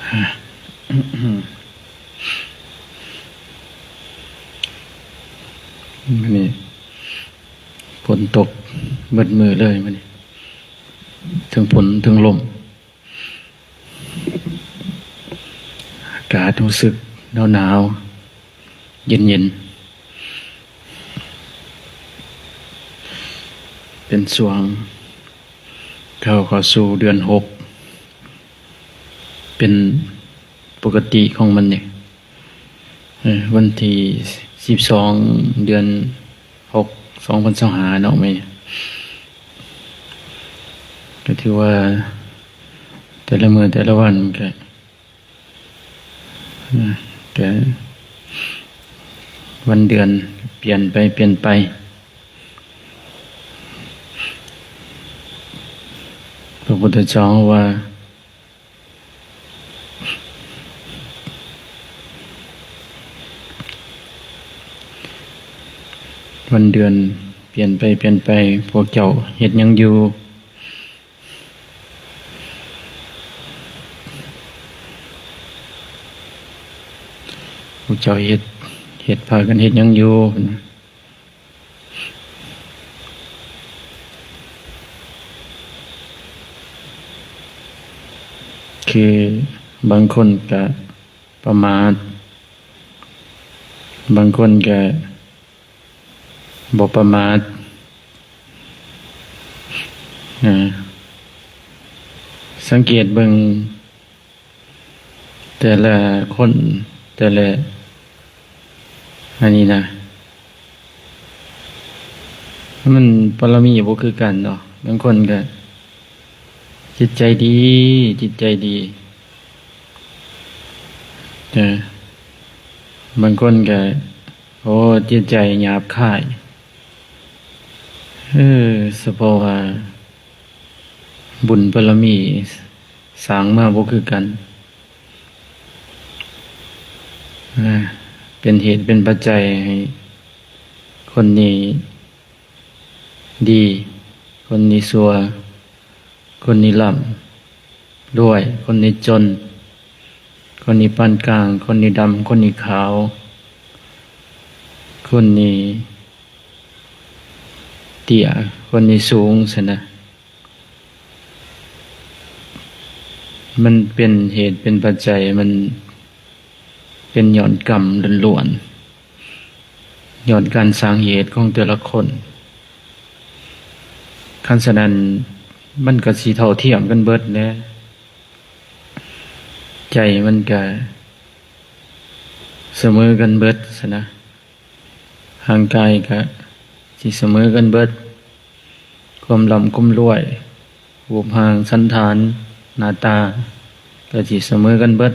ມື້ນີ້ຝົນຕົກເບິດມື້ເລີຍມື້ນີ້ ເທິງຝົນເທິງລົມ ອາກາດຮູ້ສຶກໜາວໆ ເຢັນໆ ເປັນຊ່ວງ ເຂົ້າ ເຂົ້າສູ່ເດືອນຫົກ ເປັນປົກກະຕິຂອງມັນນີ້ ເອີ ວັນທີສິບສອງ ເດືອນຫົກ ສອງພັນຊາວຫ້າເນາະ ແມ່ນ ກໍຖືວ່າແຕ່ລະມື້ແຕ່ລະວັນກໍ ເອີ ກະວັນເດືອນປ່ຽນໄປປ່ຽນໄປ ພະພຸດທະເຈົ້າວ່າ ວັນເດືອນປ່ຽນໄປປ່ຽນໄປ ພວກເຈົ້າເຮັດຫຍັງຢູ່? ພວກເຈົ້າເຮັດ ເຮັດ ພາກັນເຮັດຫຍັງຢູ່? ຄືບາງຄົນກະປະໝາດ ບາງຄົນກະ ບໍ່ປະໝາດ ເອີ ສັງເກດເບິ່ງແຕ່ລະຄົນ ແຕ່ລະ ອັນນີ້ນະ ມັນບາລະມີບໍ່ຄືກັນເນາະ ບາງຄົນກະຈິດໃຈດີ ຈິດໃຈດີ ເອີ ບາງຄົນກະ ໂອ້ ຈິດໃຈຫຍາບຄາຍ ເອີ ສະເພາະວ່າບຸນບາລະມີສ້າງມາບໍ່ຄືກັນ ເປັນເຫດເປັນປັດໄຈໃຫ້ຄົນນີ້ດີ ຄົນນີ້ຊົ່ວ ຄົນນີ້ລ່ຳລວຍ ຄົນນີ້ຈົນ ຄົນນີ້ປານກາງ ຄົນນີ້ດຳ ຄົນນີ້ຂາວ ຄົນນີ້ເຕ້ຍ ຄົນນີ້ສູງຊັ້ນນະ ມັນເປັນເຫດເປັນປັດໄຈ ມັນເປັນຍ້ອນກຳລ້ວນໆ. ຍ້ອນການສ້າງເຫດຂອງແຕ່ລະຄົນ ຄັນສະນັ້ນມັນກໍຊິເທົ່າທຽມກັນເບິດແຫຼະ ໃຈມັນກະສະເໝີກັນເບິດຊັ້ນນະ ຮ່າງກາຍກະຊິສະເໝີກັນເບິດ ຄວາມລ່ຳຄວາມລວຍ ຮູບຮ່າງສັນຖານ ໜ້າຕາ ກະຊິສະເໝີກັນເບິດ.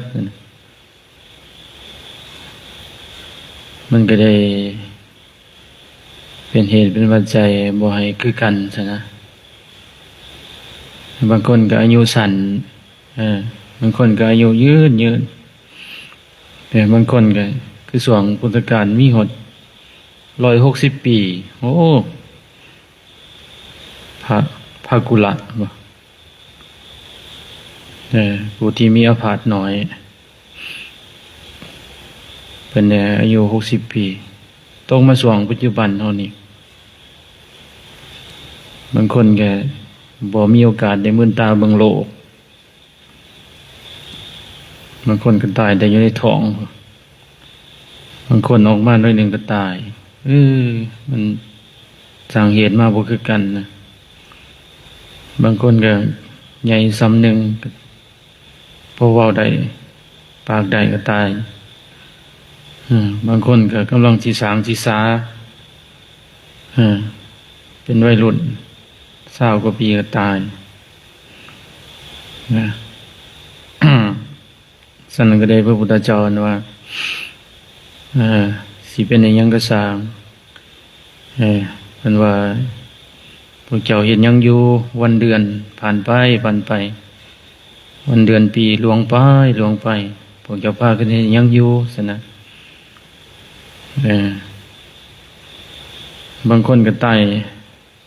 ມັນກໍໄດ້ເປັນເຫດເປັນປັດໄຈບໍ່ໃຫ້ຄືກັນຊັ້ນນະ ບາງຄົນກໍອາຍຸສັ້ນ ເອີ ບາງຄົນກໍອາຍຸຍືນໆ ແຕ່ບາງຄົນກໍຄືຊ່ວງພຸດທະການມີຮອດຮ້ອຍຫົກສິບປີ ໂອ້ ພະ ພະກຸລະບໍ ເອີ ຜູ້ທີ່ມີອາພາດໜ້ອຍ ເພິ່ນອາຍຸຫົກສິບປີ ຕົກມາຊ່ວງປັດຈຸບັນເຮົານີ້ ບາງຄົນກໍບໍ່ມີໂອກາດໄດ້ມືນຕາເບິ່ງໂລກ ບາງຄົນກໍຕາຍແຕ່ຢູ່ໃນທ້ອງ ບາງຄົນອອກມາໜ້ອຍໜຶ່ງກໍຕາຍ ເອີ ມັນສ້າງເຫດມາບໍ່ຄືກັນນະ ບາງຄົນກໍໃຫຍ່ຊ່ຳໜຶ່ງ ພໍເວົ້າໄດ້ ປາກໄດ້ກໍຕາຍ ເອີ ບາງຄົນກໍກຳລັງຊິສ້າງຊິສາ ເອີ ເປັນໄວລຸ້ນຊາວກວ່າປີກໍຕາຍນະ ສະນັ້ນກໍໄດ້ພະພຸດທະເຈົ້າວ່າ ເອີ ຊິເປັນອີ່ຫຍັງກໍຊ່າງ ເອີ ເພິ່ນວ່າ ພວກເຈົ້າເຮັດຫຍັງຢູ່? ວັນເດືອນຜ່ານໄປ ຜ່ານໄປ ວັນເດືອນປີລ່ວງໄປ ລ່ວງໄປ ພວກເຈົ້າພາກັນເຮັດຫຍັງຢູ່? ຊັ້ນນະ ເອີ ບາງຄົນກໍຕາຍ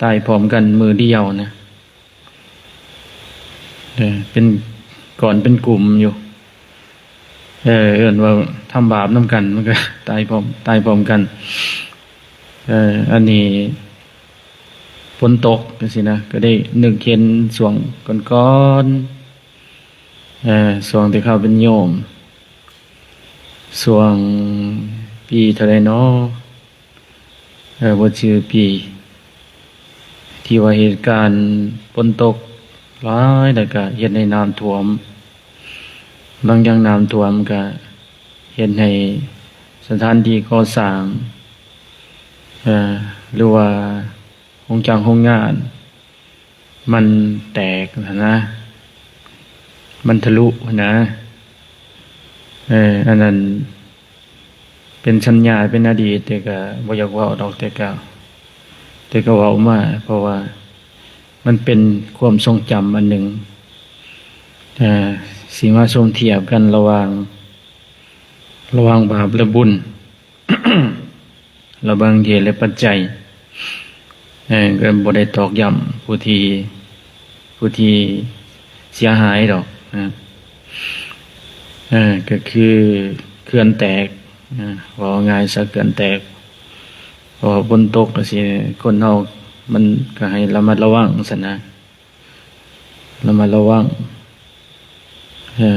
ຕາຍພ້ອມກັນມື້ດຽວນະ ເອີ ເປັນ ກ່ອນເປັນກຸ່ມຢູ່ ເອີ້ນວ່າທຳບາບນຳກັນ ມັນກໍຕາຍພ້ອມ ຕາຍພ້ອມກັນ. ເອີ ອັນນີ້ຝົນຕົກຈັ່ງຊີ້ນະ ກໍໄດ້ນຶກເຫັນຊ່ວງກ່ອນໆ ເອີ ຊ່ວງທີ່ເຂົາເປັນໂຍມ ຊ່ວງປີເທົ່າໃດນໍ ເອີ ບໍ່ຈື່ປີ ທີ່ວ່າເຫດການຝົນຕົກຫຼາຍ ແລ້ວກະເຮັດໃຫ້ນ້ຳຖ້ວມ. ຫຼັງຈາກນ້ຳຖ້ວມກະເຮັດໃຫ້ສະຖານທີ່ກໍ່ສ້າງ ເອີ ຫຼືວ່າໂຮງຈັກໂຮງງານ ມັນແຕກຫັ້ນນະ ມັນທະລຸຫັ້ນນະ. ເອີ ອັນນັ້ນເປັນສັນຍາ ເປັນອະດີດ ແຕ່ກະບໍ່ຢາກເວົ້າດອກ ແຕ່ກະ ແຕ່ກະເວົ້າມາ ເພາະວ່າມັນເປັນຄວາມຊົງຈຳອັນໜຶ່ງ ເອີ ຊິມາສົມທຽບກັນລະຫວ່າງ ລະຫວ່າງບາບ ແລະ ບຸນ. ລະຫວ່າງເຫດ ແລະ ປັດໄຈ ເອີ ກໍບໍ່ໄດ້ຕອກຢ້ຳຜູ້ທີ່ ຜູ້ທີ່ເສຍຫາຍດອກນະ. ເອີ ກໍຄືເຂື່ອນແຕກ ເອີ ເວົ້າງ່າຍຊະ ເຂື່ອນແຕກ ເພາະວ່າຝົນຕົກຈັ່ງຊີ້ ຄົນເຮົາມັນກໍໃຫ້ລະມັດລະວັງຊັ້ນນະ. ລະມັດລະວັງ ເອີ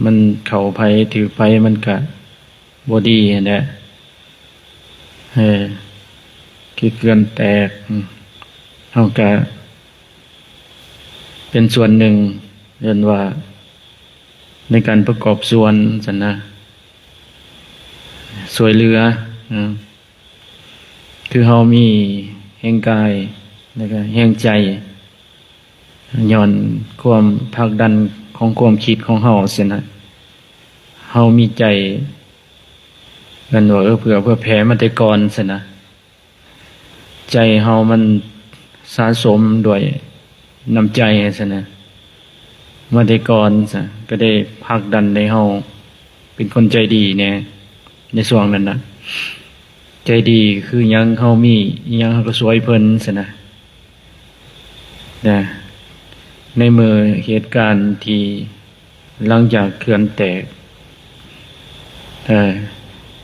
ມັນເຂົ້າໄພ ຖືກໄພ ມັນກະບໍ່ດີຫັ້ນແຫຼະ. ເອີ ຄືເຂື່ອນແຕກ ເຮົາກະເປັນສ່ວນໜຶ່ງ ເອີ້ນວ່າໃນການປະກອບສ່ວນຊັ້ນນະ ຊ່ວຍເຫຼືອ ເອີ ຄືເຮົາມີແຮງກາຍ ແລ້ວກະແຮງໃຈ ຍ້ອນຄວາມຜັກດັນຂອງຄວາມຄິດຂອງເຮົາຊັ້ນນະ ເຮົາມີໃຈ ເອີ້ນວ່າ ເອີ ເຜື່ອ ເຜື່ອແຜ່ມາແຕ່ກ່ອນຊັ້ນນະ. ໃຈເຮົາມັນສະສົມດ້ວຍນ້ຳໃຈຊັ້ນນະ ມາແຕ່ກ່ອນຊະ ກໍໄດ້ຜັກດັນໃຫ້ເຮົາເປັນຄົນໃຈດີແດ່ໃນຊ່ວງນັ້ນນະ. ໃຈດີຄືຫຍັງ? ເຮົາມີອີ່ຫຍັງເຮົາກໍຊ່ວຍເພິ່ນຊັ້ນນະ ນະ ໃນເມື່ອເຫດການທີ່ ຫຼັງຈາກເຂື່ອນແຕກ ເອີ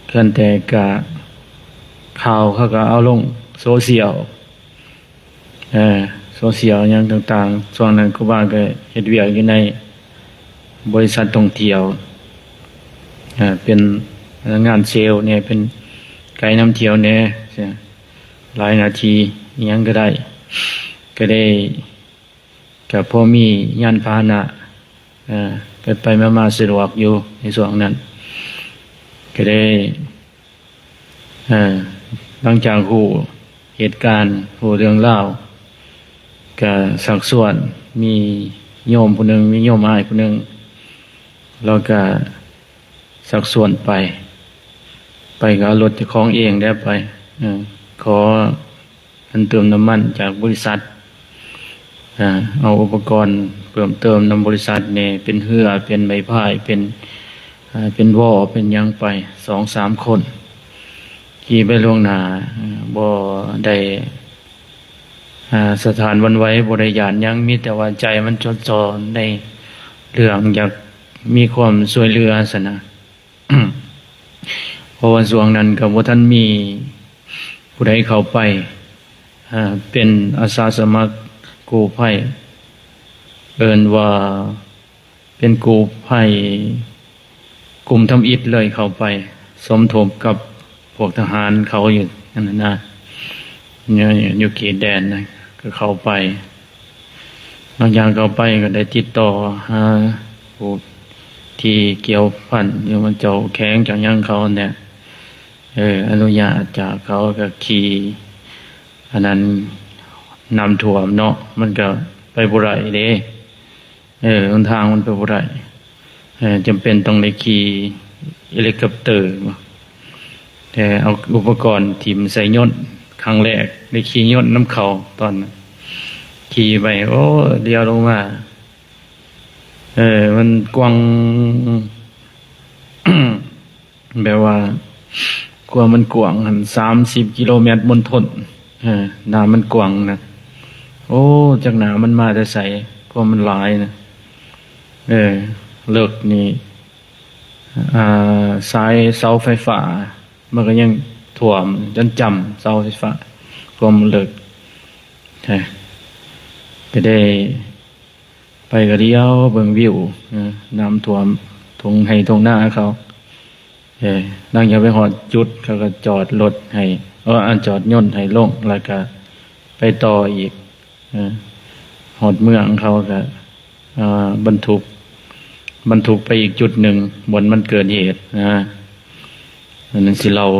ເຂື່ອນແຕກກະ ຂ່າວເຂົາກໍເອົາລົງໂຊຊຽວ ເອີ ໂຊຊຽວຫຍັງຕ່າງໆ. ຊ່ວງນັ້ນຄູບາກໍເຮັດວຽກຢູ່ໃນບໍລິສັດທ່ອງທ່ຽວ ເອີ ເປັນພະນັກງານເຊວແດ່ ເປັນໄກນຳທ່ຽວແດ່ ຫຼາຍໜ້າທີ່ ອີ່ຫຍັງກໍໄດ້ ກໍໄດ້ ກໍພໍມີຍານພາຫະນະ ເອີ ໄປໆມາໆສະດວກຢູ່ໃນຊ່ວງນັ້ນ ກໍໄດ້ ເອີ ຫຼັງຈາກຮູ້ເຫດການ ຮູ້ເລື່ອງລາວ ກໍຊັກຊວນ ມີໂຍມຜູ້ໜຶ່ງ ມີໂຍມອ້າຍຜູ້ໜຶ່ງ ລາວກໍຊັກຊວນໄປ ໄປກໍເອົາລົດເຈົ້າຂອງເອງແຫຼະໄປ ເອີ ຂໍ ອັນເຕີມນ້ຳມັນຈາກບໍລິສັດ ເອົາອຸປະກອນເພີ່ມເຕີມນຳບໍລິສັດແດ່ ເປັນເຮືອ ເປັນໄມ້ພາຍ ເປັນ ເປັນວໍ ເປັນຫຍັງໄປ ສອງສາມຄົນ ຂີ່ໄປລ່ວງໜ້າ ບໍ່ໄດ້ ສະຖານຫວັ່ນໄຫວ ບໍ່ໄດ້ຢ້ານຫຍັງ ມີແຕ່ວ່າໃຈມັນຈົດຈ່ອໃນເລື່ອງຢາກມີຄວາມຊ່ວຍເຫຼືອຊັ້ນນະ. ເພາະວ່າຊ່ວງນັ້ນກໍບໍ່ທັນມີຜູ້ໃດເຂົ້າໄປ ເປັນອາສາສະໝັກກູ້ໄພ ເອີ້ນວ່າເປັນກູ້ໄພກຸ່ມທຳອິດເລີຍ ເຂົ້າໄປສົມທົບກັບພວກທະຫານເຂົາຢູ່ນັ້ນນະ ຢູ່ເຂດແດນນະ ກໍເຂົ້າໄປ. ຫຼັງຈາກເຂົ້າໄປກໍໄດ້ຕິດຕໍ່ຫາຜູ້ທີ່ກ່ຽວພັນຢູ່ນຳເຈົ້າແຂວງເຈົ້າຫຍັງເຂົາຫັ້ນແຫຼະ ເອີ ອະນຸຍາດຈາກເຂົາ ກໍຂີ່ ອັນນັ້ນ ນ້ຳຖ້ວມເນາະ ມັນກໍໄປບໍ່ໄດ້ເດ້ ເອີ ຫົນທາງມັນໄປບໍ່ໄດ້ ເອີ ຈຳເປັນຕ້ອງໄດ້ຂີ່ເອລິຄອບເຕີ ແຕ່ເອົາອຸປະກອນຖິ້ມໃສ່ຍົນ ຄັ້ງແລກໄດ້ຂີ່ຍົນນຳເຂົາຕອນນັ້ນ ຂີ່ໄປ ໂອ້ ລຽວລົງມາ ເອີ ມັນກວ້າງ ແບບວ່າ ຄວາມມັນກວ້າງຫັ້ນ ສາມສິບກິໂລແມັດມົນທົນ ເອີ ນ້ຳມັນກວ້າງນະ ໂອ້ ຈັກນ້ຳມັນມາແຕ່ໃສ ຄວາມມັນຫຼາຍນະ ເອີ ເລິກນີ້ ອ່າ ສາຍເສົາໄຟຟ້າ ມັນກໍຍັງຖ້ວມຈົນຈ້ຳເສົາໄຟຟ້າ ຄວາມເລິກ. ເອີ ກໍໄດ້ໄປກໍຫຼຽວເບິ່ງວິວ ເອີ ນ້ຳຖ້ວມທົ່ງໄຮ່ທົ່ງນາເຂົາ. ເອີ ຫຼັງຈາກໄປຮອດຈຸດ ເຂົາກໍຈອດລົດໃຫ້ ເອີ ອັນ ຈອດຍົນໃຫ້ລົງ ແລ້ວກໍໄປຕໍ່ອີກ. ເອີ ຮອດເມືອງເຂົາກໍ ເອີ ບັນທຸກ ບັນທຸກໄປອີກຈຸດໜຶ່ງ ບ່ອນມັນເກີດເຫດນະ. ອັນນັ້ນຊິເລົ່າ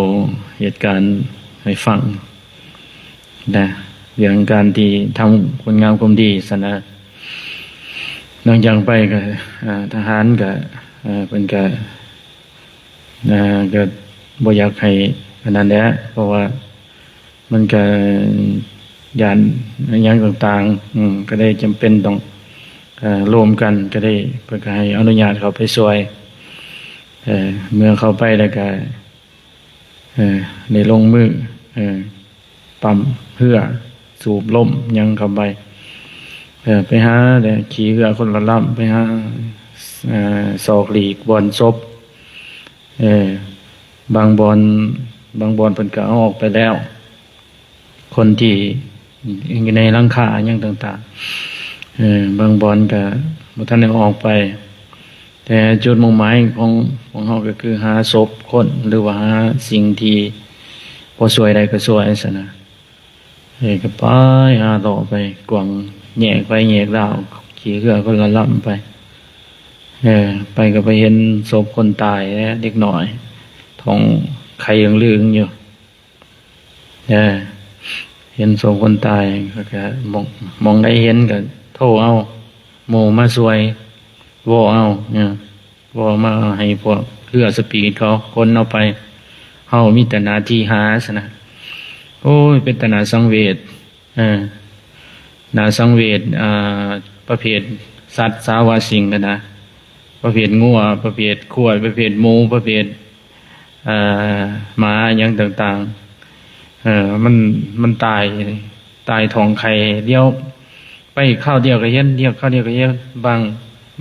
ເຫດການໃຫ້ຟັງນະ ເລື່ອງການທີ່ທຳຄຸນງາມຄວາມດີຊັ້ນນະ. ຫຼັງຈາກໄປກໍ ເອີ ທະຫານກໍ ເອີ ເພິ່ນກໍ ນະ ກໍບໍ່ຢາກໃຫ້ອັນນັ້ນແຫຼະ ເພາະວ່າມັນກໍຢ້ານອີ່ຫຍັງຕ່າງໆ ອືມ ກໍໄດ້ຈຳເປັນຕ້ອງ ເອີ ລວມກັນ ກໍໄດ້ ເພິ່ນກໍໃຫ້ອະນຸຍາດເຂົ້າໄປຊ່ວຍ. ເອີ ເມື່ອເຂົ້າໄປແລ້ວກໍ ເອີ ໄດ້ລົງມື ເອີ ປ້ຳເຮືອ ສູບລົມຫຍັງເຂົ້າໄປ ເອີ ໄປຫາແດ່ຂີ່ເຮືອຄົນລະລຳ ໄປຫາ ເອີ ຊອກຫຼີກບ່ອນສົບ. ເອີ ບາງບ່ອນ ບາງບ່ອນເພິ່ນກໍເອົາອອກໄປແລ້ວ ຄົນທີ່ຢູ່ໃນຫຼັງຄາຫຍັງຕ່າງໆ ເອີ ບາງບ່ອນກໍບໍ່ທັນໄດ້ເອົາອອກໄປ. ແຕ່ຈຸດມຸ່ງໝາຍຂອງພວກເຮົາກໍຄືຫາສົບຄົນ ຫຼືວ່າຫາສິ່ງທີ່ພໍຊ່ວຍໄດ້ກໍຊ່ວຍຊັ້ນນະ. ເອີ ກໍໄປຫາເລາະໄປກວາງແຍກໄປແຍກລາວ ຂີ່ເຮືອຄົນລະລຳໄປ. ເອີ ໄປກໍໄປເຫັນສົບຄົນຕາຍ ເດັກນ້ອຍ ທ້ອງໄຂ່ເຫຼືອງໆຢູ່. ເອີ ເຫັນສົບຄົນຕາຍ ກໍ ກໍໝ່ອງ ໝ່ອງໃດເຫັນກໍໂທເອົາ ໝູ່ມາຊ່ວຍ ວໍເອົາ ເອີ ວໍມາໃຫ້ພວກເຮືອສະປີດເຂົາຂົນເອົາໄປ. ເຮົາມີແຕ່ໜ້າທີ່ຫາຊັ້ນນະ. ໂອ້ຍ ເປັນຕາໜ້າສັງເວດ ເອີ ໜ້າສັງເວດ ອ່າ ປະເພດສັດສາວາສິ່ງຫັ້ນນະ ປະເພດງົວ ປະເພດຄວາຍ ປະເພດໝູ ປະເພດ ເອີ ໝາຫຍັງຕ່າງໆ ເອີ ມັນ ມັນຕາຍ ຕາຍທ້ອງໄຂ່. ດຽວໄປຄາວດຽວກໍເຫັນ ດຽວຄາວດຽວກໍເຫັນ ບາງ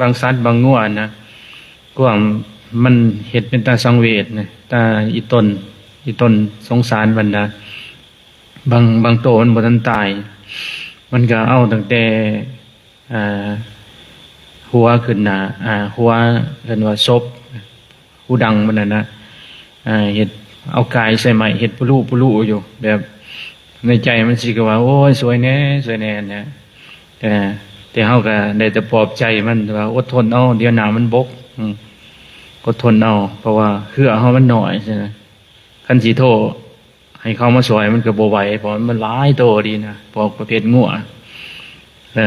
ບາງສັດບາງງົວນະ ກວາງມັນເຮັດເປັນຕາສັງເວດນະ ຕາອີ່ຕົນ ອີ່ຕົນສົງສານມັນນະ. ບາງ ບາງໂຕມັນບໍ່ທັນຕາຍ ມັນກໍເອົາຕັ້ງແຕ່ ອ່າ ຫົວຂຶ້ນໜ້າ ອ່າ ຫົວ ເອີ້ນວ່າສົບ ຫູດັງມັນນັ້ນນະ ອ່າ ເຮັດ ເອົາກ່າຍໃສ່ໄມ້ ເຮັດປຸລຸປຸລຸຢູ່ ແບບໃນໃຈມັນຊິກໍວ່າ ໂອ້ຍ ຊ່ວຍແດ່ ຊ່ວຍແດ່ນະ. ແຕ່ ແຕ່ເຮົາກໍໄດ້ແຕ່ປອບໃຈມັນວ່າ ອົດທົນເອົາ ດຽວໜ້າມັນບົກ ອືມ ອົດທົນເອົາ ເພາະວ່າເຮືອເຮົາມັນໜ້ອຍ ຊັ້ນນະ. ຄັນຊິໂທ ໃຫ້ເຂົາມາຊ່ວຍມັນກໍບໍ່ໄຫວ ເພາະມັນຫຼາຍໂຕດີນະ ພວກປະເພດງົວ. ເອີ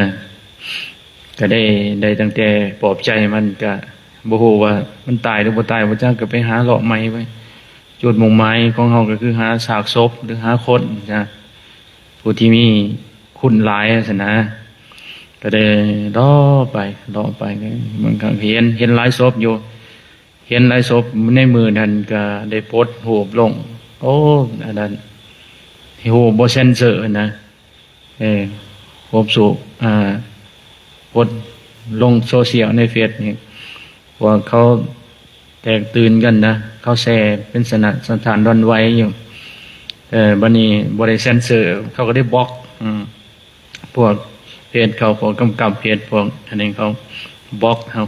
ກໍໄດ້ ໄດ້ຕັ້ງແຕ່ປອບໃຈມັນ ກໍບໍ່ຮູ້ວ່າມັນຕາຍຫຼືບໍ່ຕາຍບໍ່ຈັກ ກໍໄປຫາເລາະໃໝ່ໄປ. ຈຸດມຸ່ງໝາຍຂອງເຮົາກໍຄືຫາຊາກສົບ ຫຼື ຫາຄົນນະ ຜູ້ທີ່ມີຄຸນຫຼາຍຊັ້ນນະ. ກໍໄດ້ເລາະໄປ ເລາະໄປ ມັນກໍເຫັນ ເຫັນຫຼາຍສົບຢູ່. ເຫັນຫຼາຍສົບໃນມື້ນັ້ນກໍໄດ້ປົດຮູບລົງ. ໂອ້ ອັນນັ້ນ ຮູບບໍ່ເຊັນເຊີນະ ເອີ ຮູບສູບ ອ່າ ປົດລົງໂຊຊຽວໃນເຟສນີ້ ພວກເຂົາແຕກຕື່ນກັນນະ ເຂົາແຊເປັນສະໜະ ສະຖານດອນໄຫວຢູ່. ເອີ ບັດນີ້ບໍ່ໄດ້ເຊັນເຊີ ເຂົາກໍໄດ້ບລັອກ ອືມ ພວກເພຈເຂົາ ພວກກຳກັບເພຈ ພວກອັນນີ້ເຂົາບລັອກເຮົາ.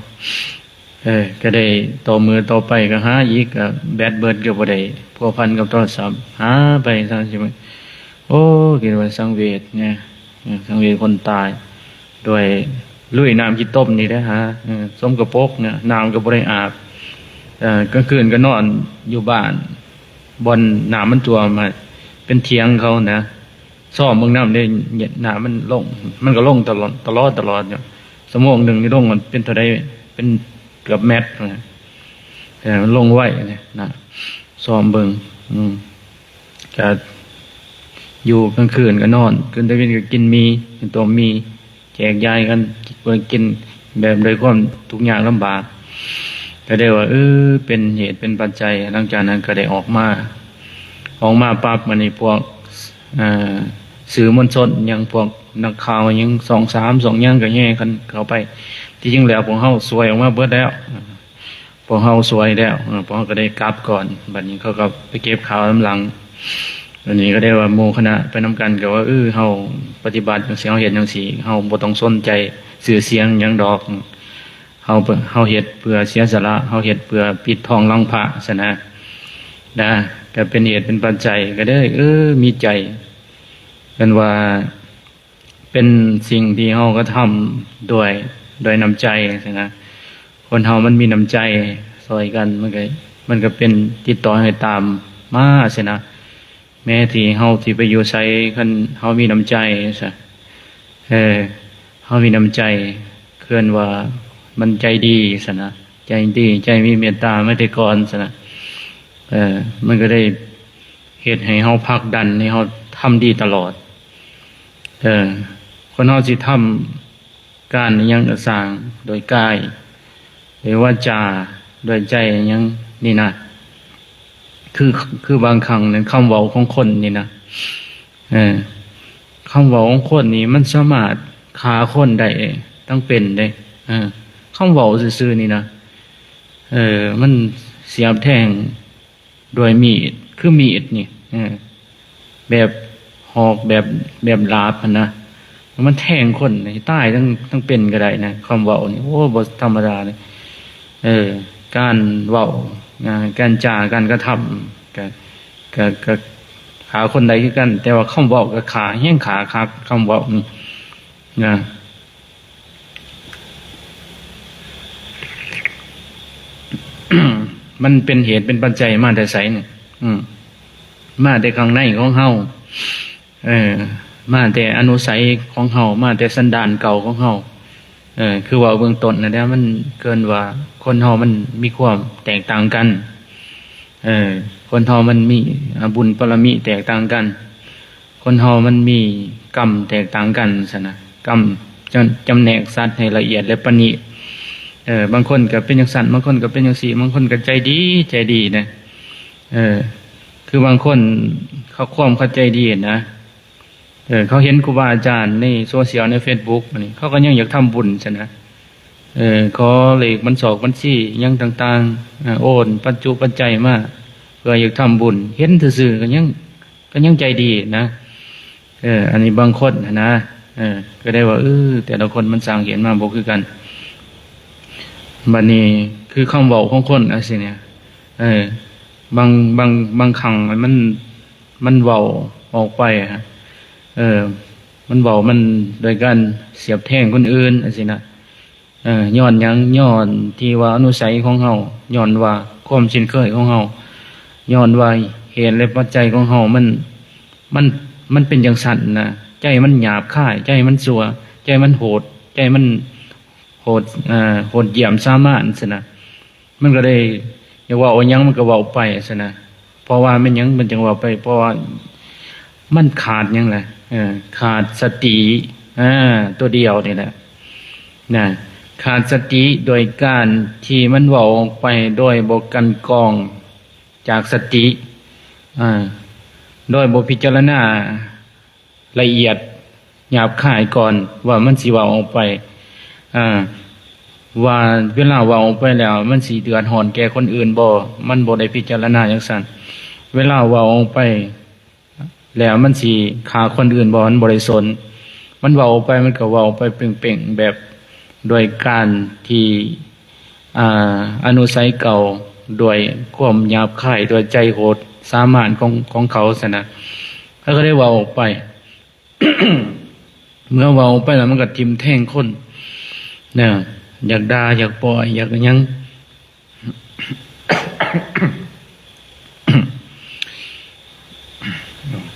ເອີ ກໍໄດ້ຕໍ່ມື້ຕໍ່ໄປກໍຫາອີກ ກໍແບັດເບິດ ກໍບໍ່ໄດ້ພົວພັນກັບໂທລະສັບ ຫາໄປສາມສີ່ມື້. ໂອ້ ຄິດວ່າສັງເວດນະ ເອີ ສັງເວດຄົນຕາຍ ດ້ວຍລຸຍນ້ຳຂີ້ຕົມນີ້ແຫຼະຫາ ເອີ ສົກກະປົກນະ ນ້ຳກໍບໍ່ໄດ້ອາບ. ເອີ ກາງຄືນກໍນອນຢູ່ບ້ານ ບ່ອນນ້ຳມັນຖ້ວມ ເປັນຖຽງເຂົານະ. ຊອມເບິ່ງນ້ຳເດ້ ນ້ຳມັນລົງ ມັນກໍລົງຕະຫຼອດ ຕະຫຼອດ ຕະຫຼອດຢູ່. ຊົ່ວໂມງໜຶ່ງນີ້ລົງເປັນເທົ່າໃດ ເປັນເກືອບແມັດ ແຕ່ມັນລົງໄວນະ. ຊອມເບິ່ງ ອືມ ກະຢູ່ກາງຄືນກໍນອນ ຄືນຕາເວັນກໍກິນໝີ່ ຕົ້ມໝີ່ ແຈກຢາຍກັນ ເພິ່ນກິນແບບດ້ວຍຄວາມທຸກຍາກລຳບາກ. ກໍໄດ້ວ່າ ເອີ ເປັນເຫດເປັນປັດໄຈ. ຫຼັງຈາກນັ້ນກໍໄດ້ອອກມາ ອອກມາປັບ ອັນນີ້ພວກ ເອີ ສື່ມວນຊົນຫຍັງ ພວກນັກຂ່າວຫຍັງ ຊ່ອງສາມ ຊ່ອງຫຍັງກໍແຫ່ກັນເຂົ້າໄປ. ທີ່ຈິງແລ້ວພວກເຮົາຊ່ວຍອອກມາເບິດແລ້ວ ພ ວກເຮົາສວຍແລ້ວ ເອີ ພວກເຮົາກໍໄດ້ກັບກ່ອນ. ບັດນີ້ເຂົາກໍໄປເກັບຂ່າວນຳຫຼັງ. ອັນນີ້ກໍໄດ້ວ່າໝູ່ຄະນະໄປນຳກັນ ກໍວ່າ ເອີ ເຮົາປະຕິບັດຈັ່ງຊີ້ ເຮົາເຮັດຈັ່ງຊີ້ ເຮົາບໍ່ຕ້ອງສົນໃຈຊື່ສຽງຫຍັງດອກ. ເຮົາ ເຮົາເຮັດເພື່ອເສຍສະຫຼະ ເຮົາເຮັດເພື່ອປິດທອງຫຼັງພະຊັ້ນນະ ນະ ກໍເປັນເຫດເປັນປັດໄຈ ກໍເລີຍ ເອີ ມີໃຈ ເອີ້ນວ່າເປັນສິ່ງທີ່ເຮົາກະທຳດ້ວຍ ດ້ວຍນ້ຳໃຈຊັ້ນນະ. ຄົນເຮົາມັນມີນ້ຳໃຈຊ່ອຍກັນ ມັນກໍ ມັນກໍເປັນຕິດຕໍ່ໃຫ້ຕາມມາຊັ້ນນະ. ແມ້ທີ່ເຮົາຊິໄປຢູ່ໃສ ຄັນເຮົາມີນ້ຳໃຈຊະ ເອີ ເຮົາມີນ້ຳໃຈ ເອີ້ນວ່າມັນໃຈດີຊັ້ນນະ ໃຈດີ ໃຈມີເມດຕາໄມຕຣີກ່ອນຊັ້ນນະ. ເອີ ມັນກໍໄດ້ເຮັດໃຫ້ເຮົາຜັກດັນໃຫ້ເຮົາທຳດີຕະຫຼອດ. ເອີ ຄົນເຮົາຊິທຳ ການອີ່ຫຍັງກໍຊ່າງ ໂດຍກາຍ ໂດຍວາຈາ ໂດຍໃຈ ອີ່ຫຍັງນີ້ນະ ຄື ຄືບາງຄັ້ງນັ້ນ ຄຳເວົ້າຂອງຄົນນີ້ນະ ເອີ ຄຳເວົ້າຂອງຄົນນີ້ມັນສາມາດຂ້າຄົນໄດ້ທັງເປັນເດ້. ເອີ ຄຳເວົ້າຊື່ໆນີ້ນະ ເອີ ມັນສຽບແທງ ດ້ວຍມີດ ຄືມີດນີ້ ເອີ ແບບຫອກ ແບບ ແບບລາບຫັ້ນນະ ມັນແທງຄົນໃຫ້ຕາຍທັງ ທັງເປັນກໍໄດ້ນະ. ຄຳເວົ້ານີ້ ໂອ້ ບໍ່ທຳມະດາເດ້. ເອີ ການເວົ້າ ນະ ການຈາ ການກະທຳ ກະ ກະ ກະຂ້າຄົນໄດ້ຄືກັນ ແຕ່ວ່າຄຳເວົ້າກໍຂ້າ ແຮງຂ້າຄັກ ຄຳເວົ້ານີ້ນະ. ມັນເປັນເຫດເປັນປັດໄຈມາແຕ່ໃສນີ້? ອືມ ມາແຕ່ຂ້າງໃນຂອງເຮົາ ເອີ ມາແຕ່ອະນຸໄສຂອງເຮົາ ມາແຕ່ສັນດານເກົ່າຂອງເຮົາ. ເອີ ຄືເວົ້າເບື້ອງຕົ້ນນັ້ນແຫຼະ ມັນເກີນວ່າຄົນເຮົາມັນມີຄວາມແຕກຕ່າງກັນ ເອີ ຄົນເຮົາມັນມີ ອາ ບຸນບາລະມີແຕກຕ່າງກັນ. ຄົນເຮົາມັນມີກຳແຕກຕ່າງກັນຊັ້ນນະ ກຳ ຈຳ ຈຳແນກສັດໃຫ້ລະອຽດ ແລະ ປະນີດ. ເອີ ບາງຄົນກໍເປັນຈັ່ງຊັ້ນ ບາງຄົນກໍເປັນຈັ່ງຊີ້ ບາງຄົນກໍໃຈດີ ໃຈດີນະ. ເອີ ຄືບາງຄົນເຂົາ ຄວາມເຂົາໃຈດີນະ ເອີ ເຂົາເຫັນຄູບາອາຈານໃນໂຊຊຽວ ໃນເຟສບຸກນີ້ ເຂົາກໍຍັງຢາກທຳບຸນຊັ້ນນະ. ເອີ ຂໍເລກບັນຊອກບັນຊີຫຍັງຕ່າງໆ ເອີ ໂອນປັດຈຸປັດໄຈມາ ເພື່ອຢາກທຳບຸນ ເຫັນຊື່ໆກໍຍັງ ກໍຍັງໃຈດີນະ. ເອີ ອັນນີ້ບາງຄົນຫັ້ນນະ ເອີ ກໍໄດ້ວ່າ ເອີ ແຕ່ລະຄົນມັນສ້າງເຫດມາບໍ່ຄືກັນ. ບັດນີ້ຄືຄຳເວົ້າຂອງຄົນຈັ່ງຊີ້ນີ້ ເອີ ບາງ ບາງ ບາງຄັ້ງມັນ ມັນເວົ້າອອກໄປ ເອີ ມັນເວົ້າມັນໂດຍການສຽບແທງຄົນອື່ນຈັ່ງຊີ້ນະ. ເອີ ຍ້ອນຫຍັງ? ຍ້ອນທີ່ວ່າອະນຸໄສຂອງເຮົາ, ຍ້ອນວ່າຄວາມຊິນເຄີຍຂອງເຮົາ, ຍ້ອນວ່າເຫດ ແລະ ປັດໄຈຂອງເຮົາ ມັນ ມັນ ມັນເປັນຈັ່ງຊັ້ນນະ. ໃຈມັນຫຍາບຄາຍ, ໃຈມັນຊົ່ວ, ໃຈມັນໂຫດ, ໃຈມັນໂຫດ ເອີ ໂຫດຢ້ຽມສາມານຊັ້ນນະ. ມັນກໍໄດ້ ຢາກເວົ້າຫຍັງມັນກໍເວົ້າໄປຊັ້ນນະ. ເພາະວ່າແມ່ນຫຍັງມັນຈຶ່ງເວົ້າໄປ? ເພາະວ່າມັນຂາດຫຍັງລະ? ເອີ ຂາດສະຕິ ອາ ຕົວດຽວນີ້ແຫຼະນະ. ຂາດສະຕິໂດຍການທີ່ມັນເວົ້າອອກໄປໂດຍບໍ່ກັ່ນກອງຈາກສະຕິ ອາ ໂດຍບໍ່ພິຈາລະນາ ລະອຽດຫຍາບຄາຍກ່ອນວ່າມັນຊິເວົ້າອອກໄປ ອາ ວ່າເວລາເວົ້າອອກໄປແລ້ວມັນຊິເດືອດຮ້ອນແກ່ຄົນອື່ນບໍ່? ມັນບໍ່ໄດ້ພິຈາລະນາຈັ່ງຊັ້ນ. ເວລາເວົ້າອອກໄປແລ້ວມັນຊິຂ້າຄົນອື່ນບໍ່? ມັນບໍ່ໄດ້ສົນ. ມັນເວົ້າອອກໄປ ມັນກໍເວົ້າອອກໄປເປັ່ງໆ ແບບໂດຍການທີ່ ອາ ອະນຸໄສເກົ່າ ດ້ວຍຄວາມຫຍາບຄາຍ ດ້ວຍໃຈໂຫດສາມານຂອງ ຂອງເຂົາຊັ້ນນະ. ເຂົາກໍໄດ້ເວົ້າອອກໄປ ເມື່ອເວົ້າອອກໄປແລ້ວ ມັນກໍທິ່ມແທງຄົນນະ ຢາກດ່າ ຢາກປ້ອຍ ຢາກຫຍັງ.